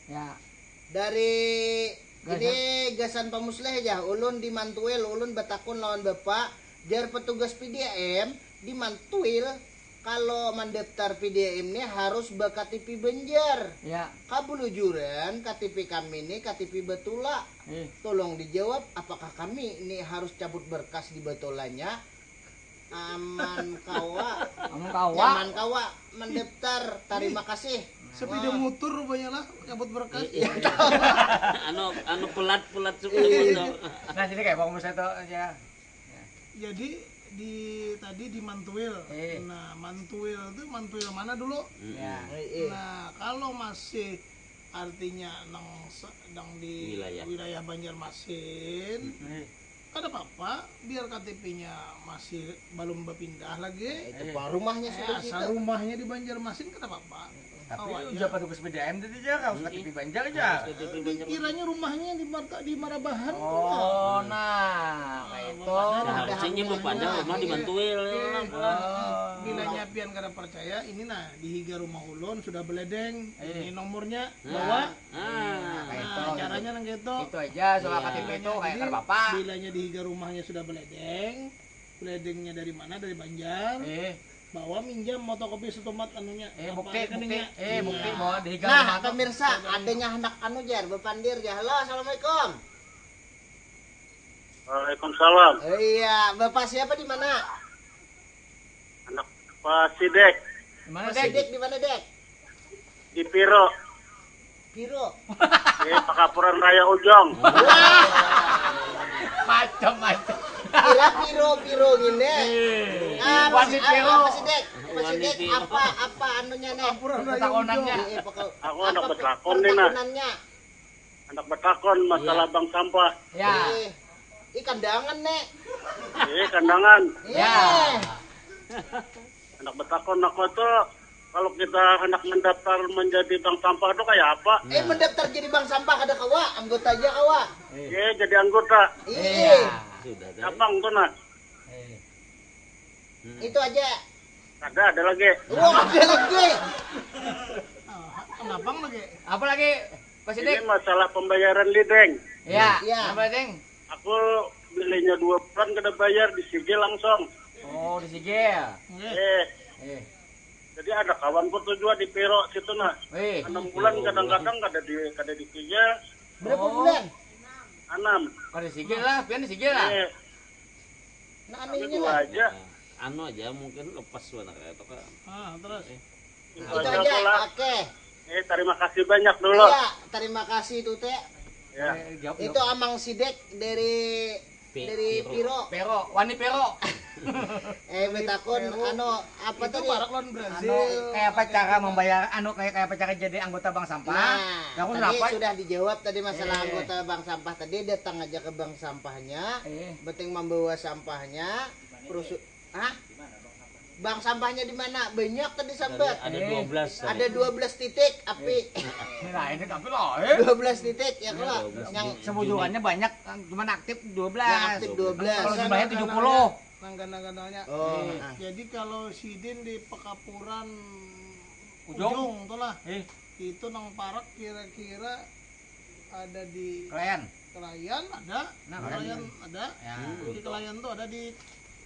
Ya. Dari gasan. Ini gasan pamusleh aja. Ulun di Mantuil, ulun batakun lawan bapak, jar petugas P D A M di Mantuil, kalau mandaftar P D A M ni harus ba K T P Banjar. Ya. Kabulujuran K T P kami ni K T P Batula. Eh. Tolong dijawab, apakah kami ni harus cabut berkas di Batulanya? Aman kawa. Aman kawa. Nyaman kawa mendaftar. Tarima kasih. Sepeda motor rupanya lah, cabut berkas. Iya. Anu, anu pelat, pelat sepeda motor. Nah, jadi kayak Pak Musa itu aja. Jadi di tadi di Mantuil. Eh. Nah, Mantuil itu Mantuil mana dulu? Ya. Nah, kalau masih artinya nang sedang di wilayah, wilayah Banjarmasin, eh. Kada apa-apa, biar K T P-nya masih belum berpindah lagi. Nah, itu eh. Pak, rumahnya sudah eh, asal situ. Rumahnya di Banjarmasin kada apa-apa. Tapi ujar petugas P D A M tadi aja, harus K T P Banjar aja. Harus K T P Banjar. Kiranya rumahnya di Marta, di Marabahan. Oh, nah, kayak itu. Nah, harusnya bepada rumah di Bantuil. Bilanya pian kada percaya, ini nah, di higa rumah ulun sudah beledeng. Eh. Ini nomornya, bawa. Nah, caranya nang gitu. Itu aja, soal K T P itu kayak kada apa-apa. Bilanya di higa rumahnya sudah beledeng. Beledengnya dari mana? Dari Banjar. Eh. Bawa minjam fotokopi setumat anunya. Eh, bukti, bukti. Eh, bukti bawa di higa rumah tuh. Nah, pemirsa, adanya hendak anu jar, bepandir jar. Halo, assalamualaikum. Waalaikumsalam. Oh iya, Bapak siapa di mana? Anak Pak Sidek. Di mana, Pak Sidek, di mana, Dek? Di Piro. Piro. Di Pakapuran Raya Ujong. Macam-macam. Kira Piro, Piro gini. Eh. Ah, Wani Piro. Apa Sidek? Apa Sidek? Apa, apa anunya nih? Pakapuran Raya Ujong. Iya, iya, aku anak betakon nih, nah. Anak betakon masalah bank sampah. Ya. Eh, ih, kandangan, Nek. Eh, kandangan. Ya. Anak betakon aku tuh kalau kita hendak mendaftar menjadi bank sampah tuh kayak apa? Eh, mendaftar jadi bank sampah kada kawa, anggota aja kawa. Eh, jadi anggota. Iya. Sudah. Cabang tuh nah. Eh. Itu aja. Ada, ada lagi. Wah, ada lagi. Kenapa lagi? Apa lagi? Ini masalah pembayaran lideng. Ya, ya. Apa, Ding? Aku belinya dua bulan kada bayar, disigil langsung. Oh, disigil. Eh. Eh. Jadi ada kawanku tuh juga di Piro situ nah. Eh. Enam bulan kadang-kadang kada di, kada disigil. Berapa bulan? Enam. Kada disigil lah, pian disigil lah. Eh. Nah, anu ini lah. Aja. Anu aja mungkin lepas suara kayak itu kan. Ah, terus. Eh. Itu aja, oke. Eh, terima kasih banyak dulu. Iya, terima kasih tuh, Teh. Ya. Itu Amang Sidek dari Piro. Piro, Wani Piro. Eh, betakun anu apa tadi? Itu parak lawan Brazil. Anu, kayak apa cara membayar, anu, kayak, kayak apa cara jadi anggota bank sampah? Nah, tadi sudah dijawab tadi masalah anggota bank sampah tadi, datang aja ke bank sampahnya, penting membawa sampahnya, perusu-, hah? Bank sampahnya di mana? Banyak tadi sambat. Ada dua belas tadi. Ada dua belas titik api. Nah, ini tapi lah, eh. Dua belas titik ya kalau yang sebujukannya banyak, cuman aktif dua belas. Yang aktif dua belas. Kalau jumlahnya tujuh puluh. Nang ganal-ganalnya. Oh. Jadi kalau sidin di Pekapuran Ujung. Ujung tuh lah. Eh. Itu nang parak kira-kira ada di Kelayan. Kelayan ada, nah, Kelayan ada. Ya. Di Kelayan tuh ada di,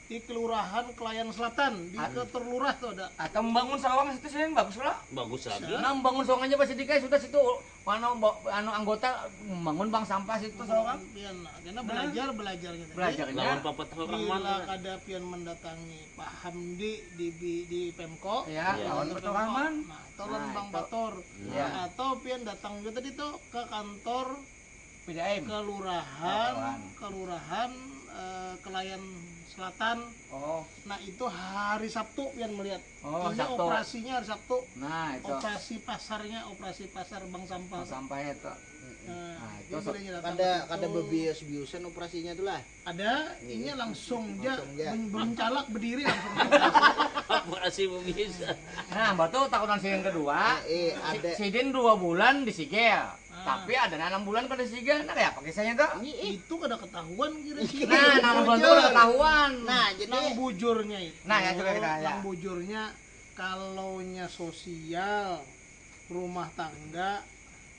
di Kelurahan Kelayan Selatan, di kantor lurah tuh ada. Atau membangun sawang situ sih bagus lah. Bagus lagi. Nah, membangun sawang aja pasti dikai sudah situ. Mana ba-, anu anggota membangun bank sampah situ sawang. Pian, karena belajar, belajar gitu. Belajarnya. Lawan papat orang mana? Bila kada pian mendatangi Pak Hamdi di, di, di Pemko. Ya, lawan Pak Rahman. Nah, tolong Bang Bator. Ya. Atau pian datang juga tadi tuh ke kantor P D A M. Kelurahan, kelurahan, eh, Kelayan Selatan. Oh. Nah, itu hari Sabtu pian melihat. Oh, ini Sabtu. Operasinya hari Sabtu. Nah, itu. Operasi pasarnya, operasi pasar bank sampah. Bank sampah itu. Nah, nah, itu itu boleh nyatakan kada kada bebius-biusan operasinya tuh lah. Ada, iya. Ini langsung aja, langsung aja. Belum calak berdiri langsung. Operasi bebius. Nah, batu takutan sih yang kedua. Eh, eh, ada. Sidin dua bulan di Sigel. Ah. Tapi ada enam bulan kada siga, nah kayak apa kisahnya tuh? Itu kada ketahuan kira-kira. Nah, enam bulan tuh kada ketahuan. Nah, jadi nang bujurnya itu. Nah, ya, coba kita, ya. Nang bujurnya, kalaunya sosial rumah tangga,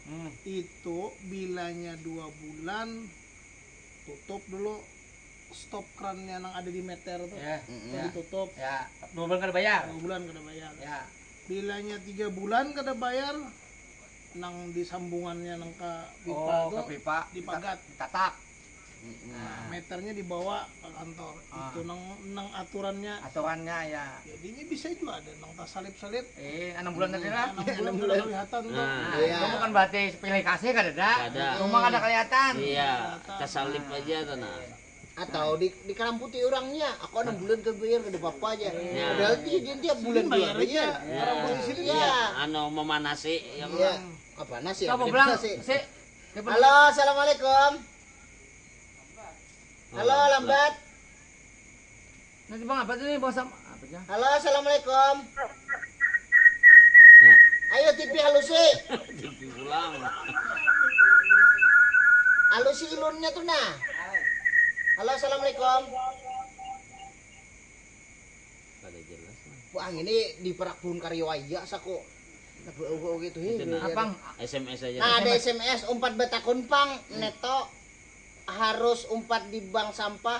hmm, itu bilanya dua bulan tutup dulu stop kerannya nang ada di meter tuh. Ya, ya. Ditutup. Ya, dua bulan kada bayar. Dua bulan kada bayar. Ya. Bilanya tiga bulan kada bayar, nang disambungannya nang ka pipa. Oh, tuh ka pipa. Dipagat. Ditatak. Nah, meternya dibawa ke kantor. Ah. Itu nang nang aturannya. Aturannya ya. Jadinya bisa juga ada nang tasalip-salip. Eh, enam bulan tadi lah. Enam bulan kada kelihatan tuh. Nah, iya. Itu bukan berarti pilih kasih kada ada. Kada ada. Cuma kada kelihatan. Iya, tasalip aja tuh nah. Atau di dikaramputi orangnya, aku enam bulan kada bayar kada apa-apa aja. Ya. Padahal dia, dia tiap bulan bayar aja. Ya. Anu memanasi ya. Iya. Apa nasi? Apa bilang? Nasi. Halo, assalamualaikum. Halo, lambat. Nanti bang apa tuh nih bang sama apa ya? Halo, assalamualaikum. Nah. Ayo T V halusi. T V pulang. Halusi ilunnya tuh nah. Halo, assalamualaikum. Kada jelas. Wah, ini di perak pohon kario aja saku. Nah, oke, oke, tuh, hei, nah. Apang S M S aja. Nah, ada S M S umpat batakun pang, hmm. Neto harus umpat di bank sampah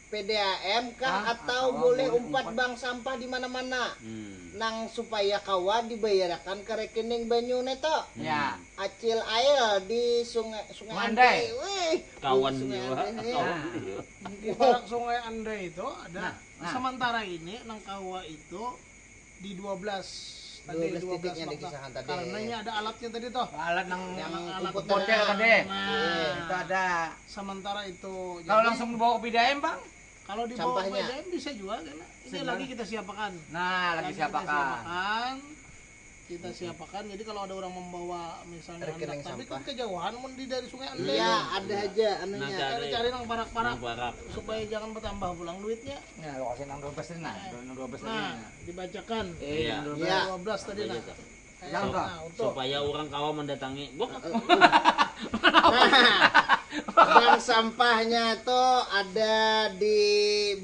P D A M kah, ah, atau boleh umpat bank sampah di mana-mana? Hmm. Nang supaya kawa dibayarakan ke rekening banyu neto. Ya. Acil Ail di sungai Sungai Andai. Andai. Wih, kawan Sungai juga. Andai. Kawan juga. Di Sungai Andai itu ada. Nah, nah. Sementara ini nang kawa itu di dua belas tadi, dua belas titiknya dikisahan tadi. Karena ini ada alatnya tadi toh. Alat nang yang alat potel tadi. Nah, iya. Itu ada. Sementara itu. Kalau jadi langsung dibawa ke P D A M, Bang? Kalau dibawa ke P D A M bisa juga kan. Ini lagi kita siapakan. Nah, lagi siapakan. Kita siapakan. Jadi kalau ada orang membawa misalnya rekening sampah, tapi kan kejauhan mun di dari Sungai Andai. Iya, ada aja anunya. Nah, cari nang parak-parak supaya jangan bertambah pulang duitnya. Nah, lokasi nang dua belas ini nah, nang dua belas ini. Nah, dibacakan. Iya. Iya. Dua belas tadi nah. Nah, untuk supaya orang kawa mendatangi. Nah, bank sampahnya tuh ada di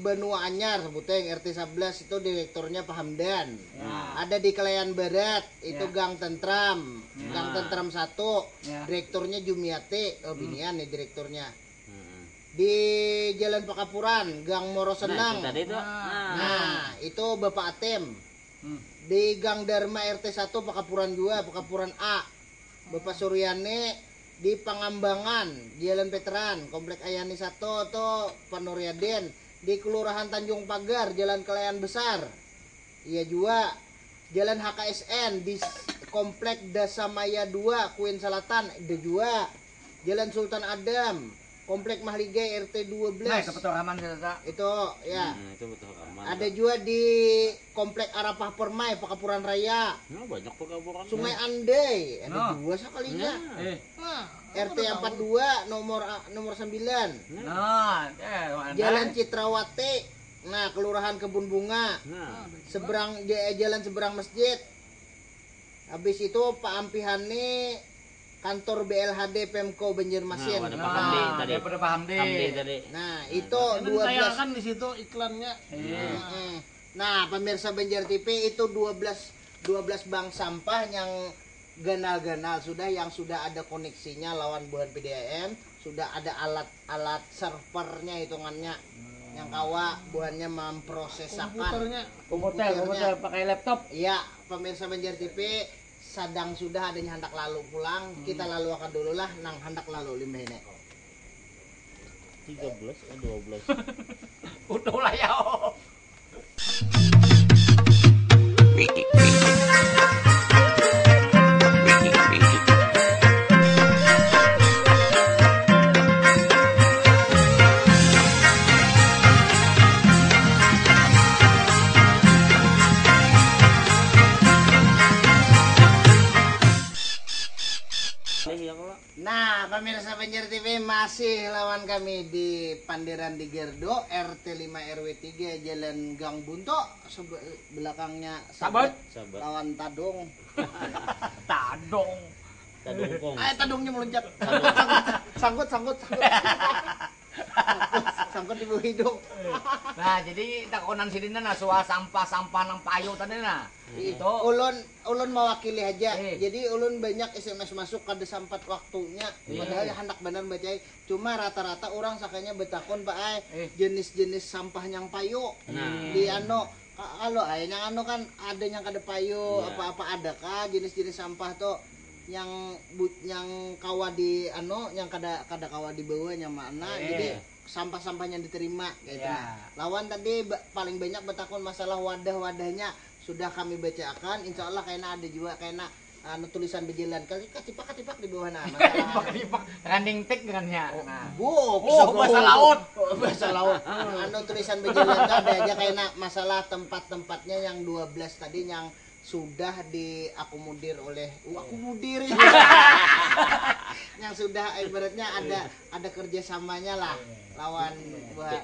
Benua Anyar, sebutnya yang R T sebelas itu direkturnya Pak Hamdan. Ya. Ada di Kelayan Barat, itu Gang Tentram. Ya. Gang Tentram satu, direkturnya Jumiati. Oh, binian nih direkturnya. Di Jalan Pakapuran, Gang Moro Seneng. Nah, itu tadi tuh. Nah, itu Bapak Atem. Hmm. Di Gang Dharma R T satu Pakapuran jua, Pakapuran A. Bapak Suryani di Pangambangan, Jalan Veteran, Komplek Ayani satu tuh Panuriadin, di Kelurahan Tanjung Pagar, Jalan Kelayan Besar. Iya jua. Jalan H K S N di s-, Komplek Dasamaya dua, Kuin Selatan, ada jua. Jalan Sultan Adam, Komplek Mahligai R T dua belas. Nah, itu betul aman, Kak. Itu, ya. Nah, itu betul aman. Ada juga di Komplek Arafah Permai, Pakapuran Raya. Nah, banyak Pakapuran. Sungai Andai, ada dua sekalinya. Nah. Eh. Nah, R T empat dua, nomor, nomor sembilan. Nah, eh, Andai. Jalan Citrawati. Nah, Kelurahan Kebun Bunga. Nah. Seberang, ja-, jalan seberang masjid. Habis itu Pak Ampihani kantor B L H D Pemko Banjarmasin. Nah, ada Pak Hamdi tadi. Daripada Pak Hamdi. Hamdi tadi. Nah, itu dua belas. Tayangakan di situ iklannya. Iya. Mm-mm. Nah, pemirsa Banjar T V itu dua belas, dua belas bank sampah yang ganal-ganal sudah, yang sudah ada koneksinya lawan buhan P D A M, sudah ada alat-alat servernya hitungannya yang kawa buhannya memprosesakan komputernya. Komputer, komputer pakai laptop. Iya, pemirsa Banjar T V, sadang sudah adanya hendak lalu pulang, kita lalu akan dulu lah nang hendak lalu limbah ini. Tiga belas eh dua belas. Udah lah ya. Nah, pemirsa Banjar T V, masih lawan kami di Panderan di Gerdo, R T lima R W tiga, Jalan Gang Bunto, sebe-, belakangnya Sabat. Sabat lawan Tadung. Tadung. Tadungkung. Eh, Tadungnya meluncat. Sangkut, sangkut, sangkut. Sangkut di bawah hidung. Nah, jadi takonan sidin nah suah sampah-sampah nang payu tadi nah. Itu Ulun, ulun mewakili aja. Eh. Jadi ulun banyak S M S masuk kada sempat waktunya. Iya. Padahal handak benar baca. Cuma rata-rata orang sakanya betakon, Pak, ai, Eh. jenis-jenis sampah yang payu. Nah. Di anu, ka- kalau ai yang anu kan ada yang kada payu, Iya. apa-apa ada kah jenis-jenis sampah tuh yang bu- yang kawa di anu, yang kada kada kawa dibawa, yang mana. Eh. Jadi sampah-sampah yang diterima kayak itu. Iya. Nah. Lawan tadi ba- paling banyak betakon masalah wadah-wadahnya sudah kami bacakan, insya Allah kayaknya ada juga kayaknya anu tulisan berjalan kali katipak-katipak di bawah, nah, masalah Tipak-tipak running tag dengannya. Nah. Buk, Oh, bahasa laut. Oh, bahasa laut. Anu tulisan berjalan tuh ada aja kayaknya masalah tempat-tempatnya yang dua belas tadi yang sudah diakomodir oleh uh, akomodir yang sudah ibaratnya ada ada kerjasamanya lah lawan buhan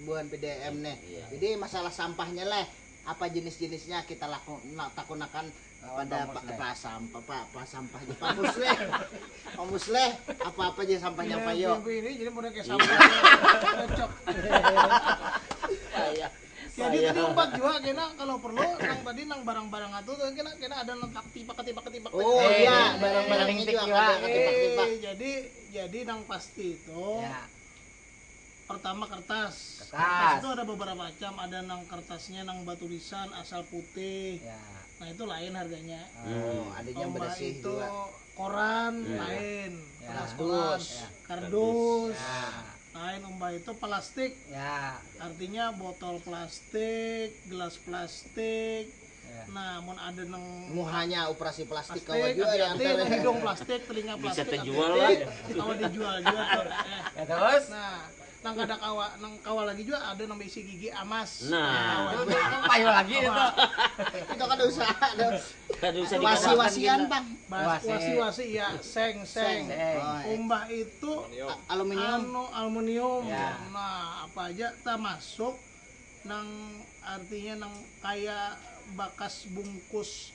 buhan P D M nih. Iya. Jadi masalah sampahnya lah, apa jenis-jenisnya kita laku, na- takunakan Lawan pada Pak pa- Musleh. apa sampah, apa, apa sampah, Pak Musleh. Pak Musleh, apa-apa aja sampahnya Iya, payo. Ibu ini jadi model kayak sampah. Cocok. Iya. Jadi tadi umpat juga kena kalau perlu nang tadi nang barang-barang itu tuh kena kena ada nang tak tipak tipak tipak. Oh Eh, iya, eh, barang-barang eh, juga eh, ada Eh, ketipak-tipak. jadi jadi nang pasti itu Ya. Pertama kertas. Kertas. Kertas itu ada beberapa macam, ada nang kertasnya nang batulisan asal putih. Ya. Nah, itu lain harganya. Oh, ada yang Tombah bersih itu juga. Koran Iya. lain. Ya. Kertas koran, Kardus. kardus. Ya. Lain umbah itu plastik. Ya. Artinya botol plastik, gelas plastik. Ya. Nah, mun ada nang Muhanya operasi plastik plastik, kawa juga ya hati-hati, antara. nang hidung plastik, telinga Bisa plastik, terjual hati-hati. Lah. Kawa dijual juga tuh. Eh. Ya terus? Nah, nang kada kawa, nang kawa lagi juga ada nang bisi gigi emas. Nah. Kawa Itu juga. kan payu lagi itu. Itu kan usaha ada. Kada usah Wasi-wasian, dikatakan. Bang. Bas- Wasi. Wasi-wasi ya, seng seng. Seng. Oh, Umbah itu a- aluminium. Anu aluminium. Ya. Nah, apa aja termasuk nang artinya nang kayak bakas bungkus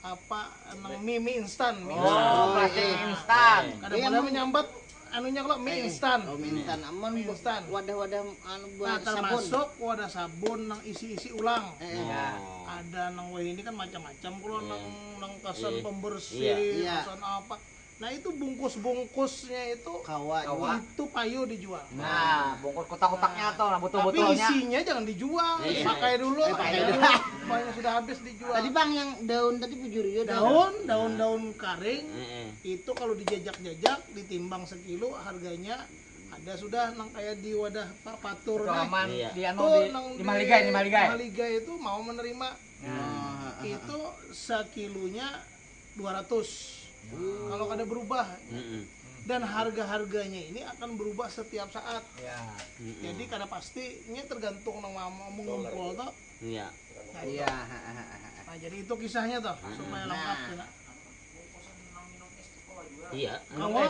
apa nang mie, mie instan, mie instan. Oh, plastik iya. instan. Kada Iya, boleh Mang. menyambat anunya kalau mie Eh, instan. Oh, mie instan. Amun Mie instan. Wadah-wadah anu Nah, buat sabun. Termasuk wadah sabun nang isi-isi ulang. Eh, eh. Ya. Ada nang wah ini kan macam-macam kalau Iya. nang nang kasan Iya. pembersih, Iya. Iya. kasan apa. Nah, itu bungkus-bungkusnya itu Kawa Kawa. juga. Itu payu dijual. Nah, bungkus kotak-kotaknya tuh, nah Tapi botol-botolnya. Isinya jangan dijual. Iya. Pakai dulu. Eh, pakai Pakai dulu. dulu. Banyak sudah habis dijual. Tadi, Bang, yang daun tadi bujur ya, Daun, daun-daun karing Heeh. itu kalau dijajak-jajak ditimbang sekilo harganya ada sudah nang kayak di wadah Pak Patur nih. Rekaman Iya. di anu Itu di, nang di Maligai, di Maligai. Maligai itu mau menerima. Nah, Itu sekilonya dua ratus. Kalau kada berubah. Heeh. Dan harga-harganya ini akan berubah setiap saat. ya. Heeh. Jadi kada pastinya tergantung nang mau mengumpul tuh. Iya. Nah, itu. Iya, ha, ha, ha, ha. Nah, jadi itu kisahnya tuh supaya lengkap kena. Iya. Kawa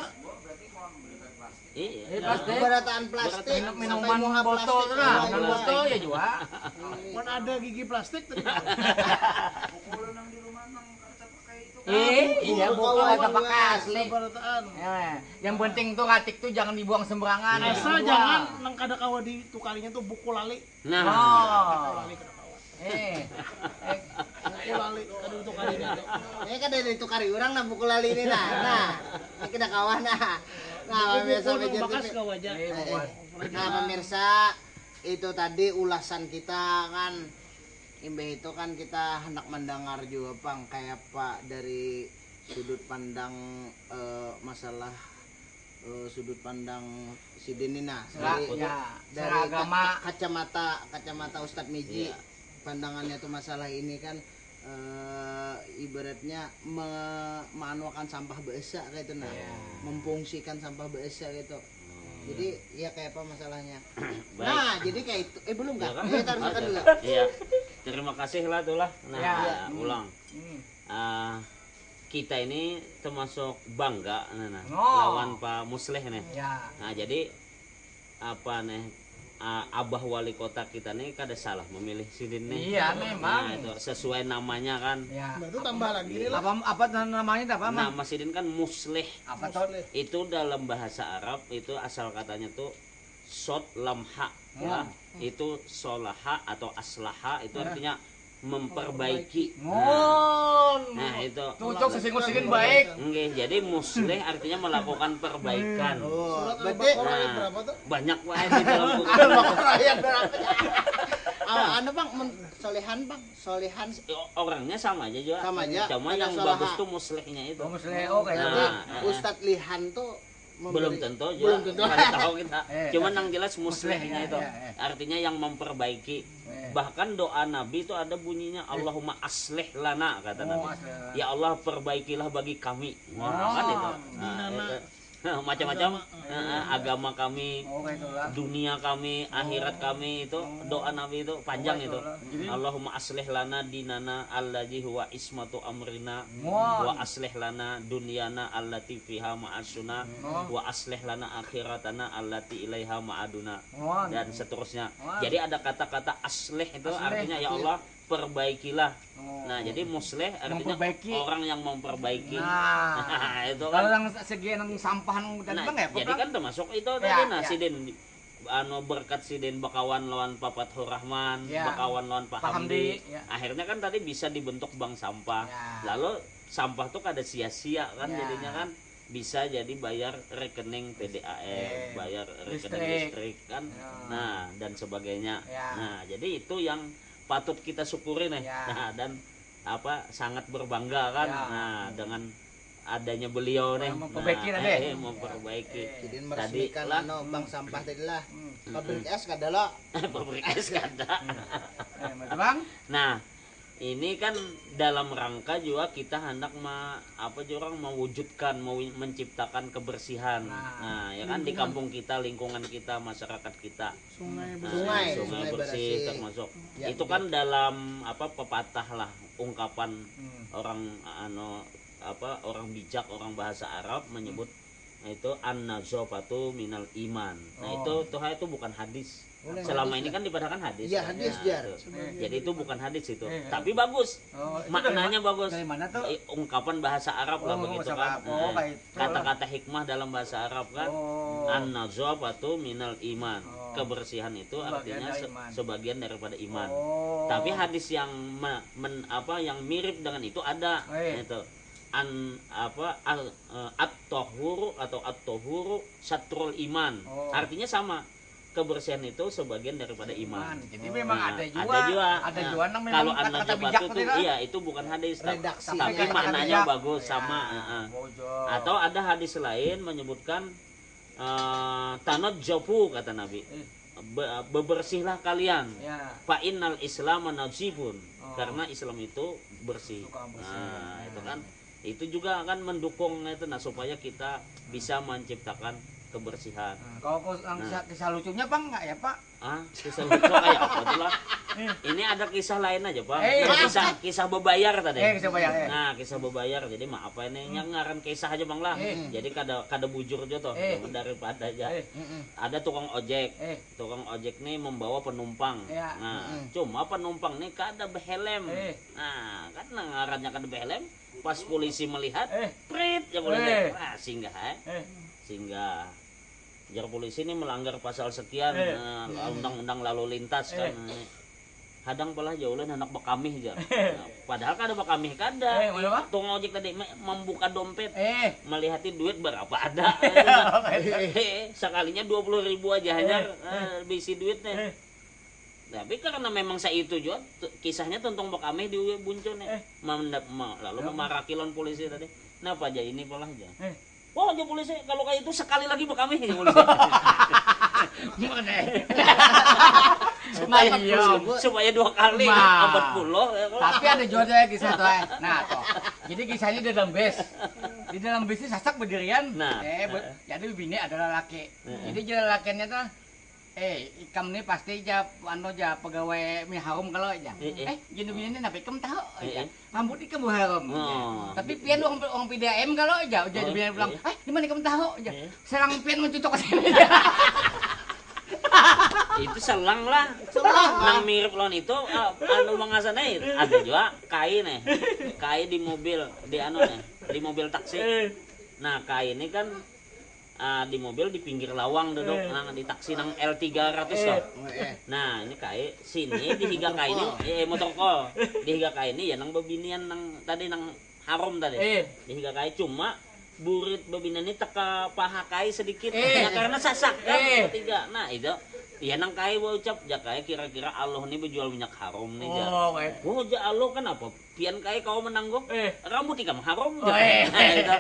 Iya. Eh, plastik. Berataan plastik Minum- sampai minuman muha botol plastik tuh nah, kawa minum juga. Botol ya juga. Mun ada gigi plastik tadi. Eh, iya, Botol botol kawa ada pakai juga. asli. Berataan. Ya, yang penting tuh ratik tuh jangan dibuang sembarangan. Asal Dibuang. Jangan nang kada kawa ditukarinya tuh buku lali. Nah. Oh. Lali kada kawa. Eh. Eh, Buku lali kada ditukarinya tuh. Ini kan dari tukari orang nah buku lali ini nah. Nah, ini kada kawa nah. Nah, Buku biasa nang belajar bakas T V. kawa aja. eh, Eh, buat. eh. Nah, pemirsa, itu tadi ulasan kita kan imbah itu kan kita hendak mendengar juga pang kayak apa dari sudut pandang eh, masalah eh, sudut pandang sidin ini nah Sera- dari, ya, dari sera agama. ka- kacamata kacamata Ustadz Miji Iya. Pandangannya tuh masalah ini kan eh, ibaratnya me- meanuakan sampah beesa kayak itu nah Iya. memfungsikan sampah beesa gitu jadi ya kayak apa masalahnya Baik. Nah jadi kayak itu eh belum Ya kan kan? eh taruh kan dulu Iya. Terima kasih lah tuh lah. Nah, Ya. ya, ulang. Hmm. Ah, kita ini termasuk bangga nah, nah, Oh. lawan Pak Musleh nih. Ya. Nah, jadi apa nih, ah, Abah Wali Kota kita nih kada salah memilih sidin nih. Iya, memang. Nah, itu sesuai namanya kan. Ya. Nah, itu tambah lagi nih lah. Apa apa namanya apa, Mang? Nama sidin kan Musleh. Apa tuh? Musleh. Itu dalam bahasa Arab itu asal katanya tuh sod lam ha. Ya. Hmm. Itu solaha atau aslaha itu Ya. artinya memperbaiki. Mon. Nah, itu. Tuh, tuh, sesinggung-singgung baik. Nggih, jadi musleh artinya melakukan perbaikan. Surat Berarti- Al-Baqarah ayat Nah, berapa tuh? Banyak wae di dalam buku. Al-Baqarah ayat berapa? Ah, anu, Bang, men- solehan, Bang, solehan. Orangnya sama aja juga. Sama aja. Cuma Ada yang solaha. Bagus tuh muslehnya itu. Oh, musleh, oh, kayak Nah, gitu. Jadi Ustadz Lihan tuh memberi- Belum tentu juga. Belum tentu. Kada tahu kita. Eh, Cuman eh. yang jelas muslehnya Musleh, itu. ya, ya, ya. Artinya yang memperbaiki. Eh. Bahkan doa Nabi itu ada bunyinya Allahumma asleh lana kata Oh, Nabi. asleh lana. Ya Allah, perbaikilah bagi kami. Wah, Oh. kan itu. Nah, Dinana. itu. Macam-macam. Agama. Heeh, agama kami, Oh, kayak itulah. dunia kami, akhirat kami itu doa Nabi itu panjang Oh, itu. itulah. Jadi- Allahumma asleh lana dinana alladzi huwa ismatu amrina Wah. wa asleh lana dunyana allati fiha ma'asuna Oh. wa asleh lana akhiratana allati ilaiha ma'aduna Wah. dan seterusnya. Wah. Jadi ada kata-kata asleh itu Asleh. Artinya ya Allah perbaikilah. Oh. Nah, jadi musleh artinya Memperbaiki. Orang yang memperbaiki. Nah. Itu Kalau kan. Yang segi yang sampah nang tadi, Nah, Bang, ya, jadi Bang? kan termasuk itu Ya, tadi nah ya. Sidin anu berkat Sidin bakawan lawan Pak Fathur Rahman, Ya. bakawan lawan Pak Pak Hamdi. Hamdi, ya. Akhirnya kan tadi bisa dibentuk bank sampah. Ya. Lalu sampah tuh kada sia-sia kan Ya. Jadinya kan bisa jadi bayar rekening P D A M, Eh, bayar rekening listrik. Listrik kan. Ya. Nah, dan sebagainya. Ya. Nah, jadi itu yang patut kita syukuri nih. Ya. Nah, dan apa sangat berbangga kan. Ya. Nah, dengan adanya beliau nih. Memperbaiki Nah, tadi. Eh, memperbaiki. Eh. Jadi Tadi meresmikan lah. Anu, bank sampah tadi lah. Hmm. Pabrik es kada lo. Pabrik es kada. Eh, betul, Bang? Nah, ini kan dalam rangka juga kita hendak ma, apa juga orang mewujudkan, mau menciptakan kebersihan. Nah, Nah, ya kan di kampung kita, lingkungan kita, masyarakat kita. Sungai Nah, bersih. Sungai, sungai sungai bersih bersih. Termasuk. Ya, Itu kan dalam apa pepatah lah, ungkapan Hmm. orang anu apa orang bijak, orang bahasa Arab menyebut itu an-nazafatu minal iman. Nah, Oh. itu tuh itu bukan hadis. Bukan Selama hadis, ini ya. Kan dipadahakan hadis. Iya, Kan? hadis, Nah, jar. Itu. Jadi itu bukan hadis itu. Eh, eh. Tapi bagus. Oh, itu Maknanya dari ma- bagus. Dari mana tuh? Eh, Ungkapan bahasa Arab lah Oh, begitu bahasa kan. Arab. Oh, Eh, kayak itu. Kata-kata hikmah dalam bahasa Arab kan. Oh. An-nazafatu minal iman. Oh. Kebersihan itu Sebagian artinya dari se- iman. Sebagian daripada iman. Oh. Tapi hadis yang me- men- apa yang mirip dengan itu ada. Eh. Itu. An apa al, eh, at-tahuru atau at-tahuru satrul iman. Oh. Artinya sama. Kebersihan itu sebagian daripada iman. Jadi memang Nah, ada juga. ada juga. Ada Nah, juga nang memang kalau kata-kata an-nazafatu bijak itu tadi lah. Iya, itu bukan hadis, tapi, Redaksi. tapi Kata-kata maknanya bijak. Bagus Ya, sama. Heeh. bujur. Atau ada hadis lain menyebutkan eh tanazzafu kata Nabi. Eh. Be- bebersihlah kalian. Ya. Fa innal islama nazifun. Oh. Karena Islam itu bersih. Suka bersih. Nah, itu kan itu juga akan mendukung itu nah supaya kita bisa menciptakan kebersihan. Nah, kalau aku yang Nah. kisah, kisah lucunya, Bang, nggak ya, Pak? Ah, kisah lucu kayak apa tuh lah? Ini ada kisah lain aja, Bang. Eh. Nah, kisah kisah bebayar tadi. Eh, kisah bebayar, eh. Nah, kisah bebayar. Jadi maaf ini yang ngaran kisah aja, Bang lah. Eh. Jadi kada kada bujur aja tuh. Eh. Jangan daripada aja. Eh. Ada tukang ojek. Eh. Tukang ojek nih membawa penumpang. Ya. Nah, Mm-mm. cuma penumpang nih kada behelm. Eh. Nah, kan ngarannya kada behelm. Pas polisi melihat, Eh. Prit ya polisi. Eh. Nah, singgah eh. Eh. Singgah. Jar polisi ini melanggar pasal sekian Eh. eh, undang-undang lalu lintas kan. Eh. Hadang palah jauh lah anak bekamih jar. Nah, padahal kada bekamih kada. Eh, mana, Bang? Tukang ojek tadi me- membuka dompet. Eh. Melihati duit berapa ada. Eh, sekalinya dua puluh ribu aja hanya Eh, eh, bisi duitnya. Eh. Tapi karena memang saitu juga tu- kisahnya tuntung bekamih di Buncon nih. Eh. Mendap- ma- lalu Ya. memaraki lawan polisi tadi. Napa aja ini polah aja. Eh. Wah, aja polisi kalau kayak itu sekali lagi bekamih ya polisi. Mana? supaya Iya. supaya dua kali Nah. empat puluh ya kalau Tapi ada juga tuh ya kisah tuh. Eh. Nah, tuh. Jadi kisahnya di dalam bis. Di dalam bis ini sasak berdirian. Nah. Eh, be- jadi bini adalah laki. Heeh. Jadi jalan lakinya tuh, eh, ikam nih pasti ja anu ja pegawai mi harum kalau aja. Eh, eh. Eh, jadi bini ini napa ikam tahu aja. Eh, eh. Rambut ikam harum. Oh. Tapi pian uang uang P D A M kalau aja ujar Oh, pian pulang. Iya. Eh, di mana kamu tahu aja. Iya. Selang pian mencucuk ke sini aja. Itu selang lah. Selang. Nang mirip lawan itu ah, anu mangasan ai. Ada juga kai nih. Kai di mobil, di anu nih, di mobil taksi. Nah, kai ini kan ah, di mobil di pinggir lawang duduk nang di taksi nang L tiga ratus loh. Nah, ini kai sini di higa kai ini eh motor call. Di higa kai ini ya nang bebinian nang tadi nang harum tadi. Eh. Di higa kai cuma burit bebinian ini teka paha kai sedikit Eh. ya karena sasak kan Eh. Tiga. Nah, itu ya nang kai ucap ja kai kira-kira Allah nih bejual minyak harum nih ja. Oh, kai. Wah, ja Allah kenapa? Pian kai kau menangguh. Eh. Rambut ikam harum Oh, ja. eh. Nah, itu.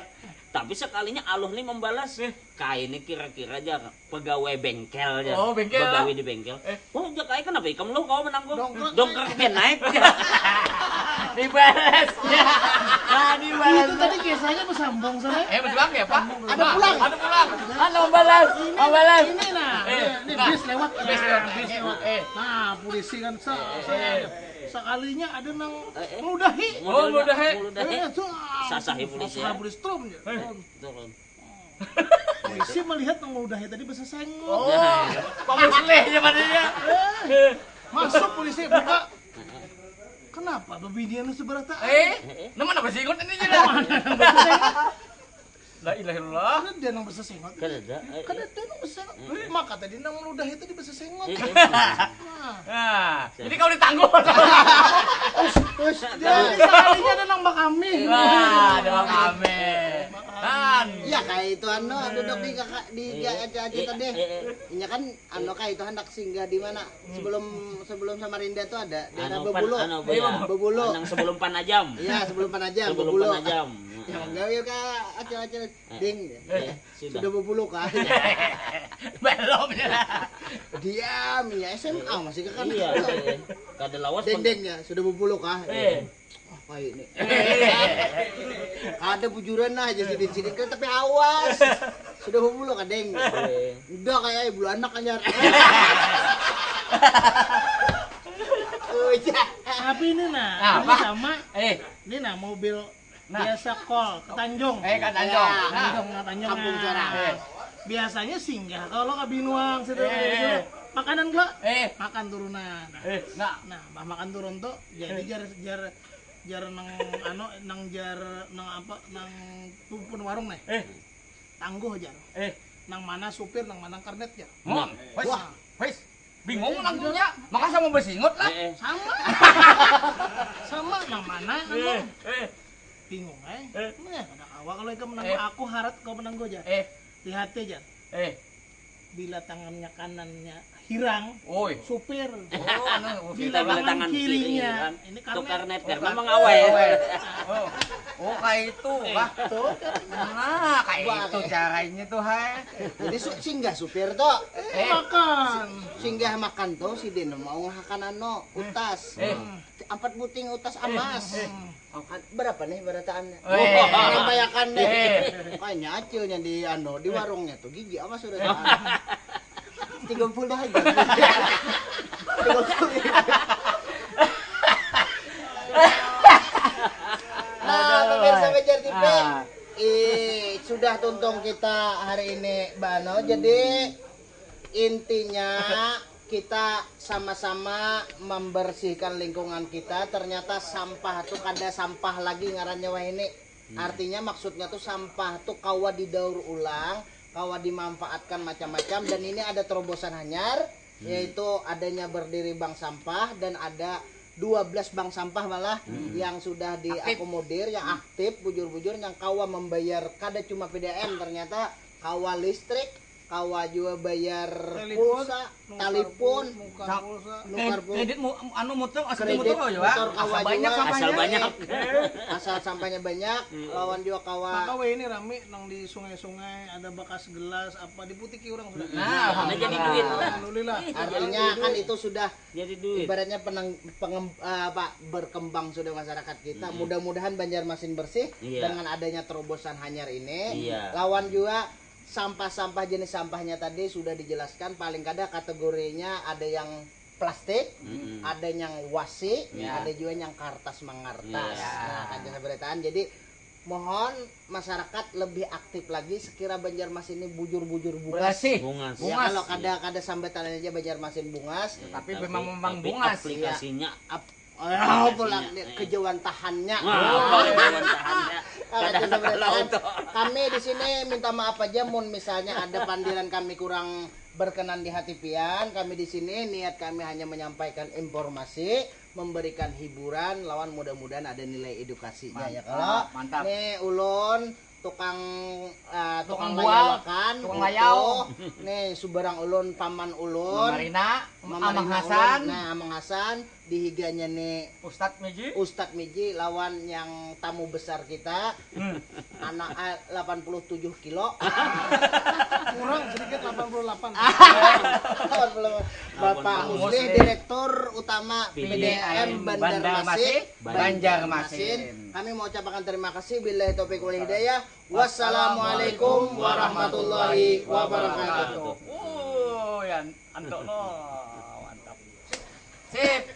Tapi sekalinya Allah nih membalas. Eh. Kai ini kira-kira aja pegawai bengkel aja. Oh, bengkel. Pegawai di bengkel. Eh. Wah, ja kai kenapa ikam lo kau menangguh? Dongkrak. Dongkrak pian naik. Dibalas. Nah, dibalas. Itu tadi kisahnya bersambung sama. Eh, bejuang ya, Pak? Ada pulang. Ada pulang. Ada balas. Ada balas. Ini nah, Eh, ini nah. Bis lewat. Bis lewat, bis lewat. Eh. Nah, polisi kan se- se- sekalinya ada nang Eh, eh. meludahi. Oh, meludahi. Meludahi. Eh, tuh, Sasahi polisi, sasahi ya. Polisi trum ya. Eh. Trum. Turun. Polisi melihat nang meludahi tadi besesengut. Oh, Pak Musleh ya padanya. Masuk polisi buka. Kenapa bebinian lu seberata? Eh, nama nama singut ini ya dah. La ilaha illallah. Kan dia nang besesengot. Kada ada. Eh, Kan ada nang besesengot. Maka tadi nang meludahi itu di besesengot. Eh, eh. Nah, Nah, jadi kau ditangguh. terus dia sekalinya ada nang bakami. Wah, ada kami. Kan. Ya kayak itu anu duduk di kakak di Iya. aja aja Eh, tadi. eh, eh. Ini kan anu kayak itu hendak singgah di mana? Sebelum sebelum Samarinda tuh ada daerah Anu pan, Bebulu. anu apa ya? Bebulu. Nang sebelum Panajam. Iya, sebelum Panajam, Sebelum Bebulu. Panajam. Yang gawe ka acil-acil ding. Eh, sudah. Sudah bebulu kah? Belum ya. Diam ya S M A masih ke kanak. Iya. Eh, Kada lawas Deng deng ya, sudah bebulu kah? Eh. Apa ini? Ada bujuran lah aja sidin-sidin kan tapi awas. Sudah bebulu kah deng? Eh, Udah kayak bulu anak anyar. Oh iya. Tapi ini nah, Nah, ini apa? Sama. Eh, Ini nah mobil Nah. Biasa kol ke Tanjung. Eh, Kak Tanjung. Ya. Nah. Tanjung, nah, Tanjung. Kampung Nah. Corak. Eh. Biasanya singgah kalau ke Binuang situ. Eh, eh, eh. Makanan kok? Eh. Makan turunan. Eh, nah. Nah, bah makan turun tuh jadi jar jar jar nang anu nang jar nang apa nang pun warung nih. Eh, Tangguh jar. Eh. Nang mana supir, nang mana kernet jar. Mon. Wes. Wah. Wes. Bingung nangguhnya. Maka sama besingut lah. Eh, eh. Sama. Sama nang mana anu. Eh, eh. Bingung eh. Eh. Nah, kada kawa kalau ikam menang Eh. Aku harat kau menang jar. Eh. Lihat aja. Eh. Bila tangannya kanannya hirang, Oi. Supir. Oh, anu, Bila Bila tangan tangan kiri, kirinya. kan. Ini Tukar karena net karena mengawai. Oh. Oh, kayak itu kah? Nah, kayak itu caranya tuh, hai. Jadi su- singgah supir tuh. Eh. Makan. Singgah makan tuh si Dino mau ngahakan anu utas. Eh. Empat buting utas amas. Eh. Kan berapa nih berataannya? Eh. Nyampaikan nih. Eh. Kayaknya acilnya di anu di warungnya tuh gigi apa sudah tahan. Tiga puluh aja. Tiga puluh. Nah, pemirsa Bejar T V, Ah. eh, sudah tuntung kita hari ini, Bano. Jadi intinya kita sama-sama membersihkan lingkungan kita. Ternyata sampah tuh kada sampah lagi ngarannya wah ini. Artinya maksudnya tuh sampah tuh kawa didaur ulang, kawa dimanfaatkan macam-macam dan ini ada terobosan hanyar yaitu adanya berdiri bank sampah dan ada dua belas bank sampah malah yang sudah diakomodir yang aktif bujur-bujur yang kawa membayar kada cuma P D A M ternyata kawa listrik kawa juga bayar Telepon, pulsa nukar telepon pul- nukar Sa- pulsa. nukar Kredit mu- anu motor asli kredit motor aja. motor kawa Asal banyak juga. sampahnya. Asal banyak. Asal sampahnya banyak lawan juga kawa Maka weh ini rame nang di sungai-sungai ada bakas gelas apa diputiki orang sudah. Nah, Nah, jadi duit. Alhamdulillah. artinya kan itu sudah Jadi duit. ibaratnya penang, pengem- eh, apa berkembang sudah masyarakat kita. Mudah-mudahan Banjarmasin bersih Iya. dengan adanya terobosan hanyar ini. Iya. Lawan juga sampah-sampah jenis sampahnya tadi sudah dijelaskan paling kada kategorinya ada yang plastik, ada yang wasi, Iya. ada juga yang kertas mengertas. Iya. Nah, kan jenis beritaan. Jadi Mohon masyarakat lebih aktif lagi sekira Banjarmasin ini bujur-bujur bungas. Belasih. Bungas. Ya, kalau kada kada sampai tanya aja Banjarmasin bungas. Tapi Tapi- memang memang tapi bungas. Aplikasinya Ap- Oh, Aplikasinya, pulang eh. Kejauhan tahannya. Wah, kejauhan tahannya. Kalau Kada kita ada beritahu, laut. Kami di sini minta maaf aja mun misalnya ada pandiran kami kurang berkenan di hati pian. Kami di sini niat kami hanya menyampaikan informasi, memberikan hiburan, lawan mudah-mudahan ada nilai edukasinya ya kalau. Mantap. Nih ulun tukang eh, tukang, Tukang bual, layawakan, tukang utuh. layau. Nih subarang ulun paman ulun. Marina, Mama Amang Rina Hasan. Ulun. Nah, Amang Hasan di higanya nih Ustadz Miji. Ustadz Miji lawan yang tamu besar kita anak eh, delapan puluh tujuh kilo. Kurang sedikit delapan puluh delapan. Bapak Muslih, Direktur Utama P D M Bandar Masih, Banjarmasin. Kami mau ucapkan terima kasih. Billahi taufiq wal hidayah. Wassalamualaikum warahmatullahi wabarakatuh. Oh, ya antuk no. Mantap. Sip.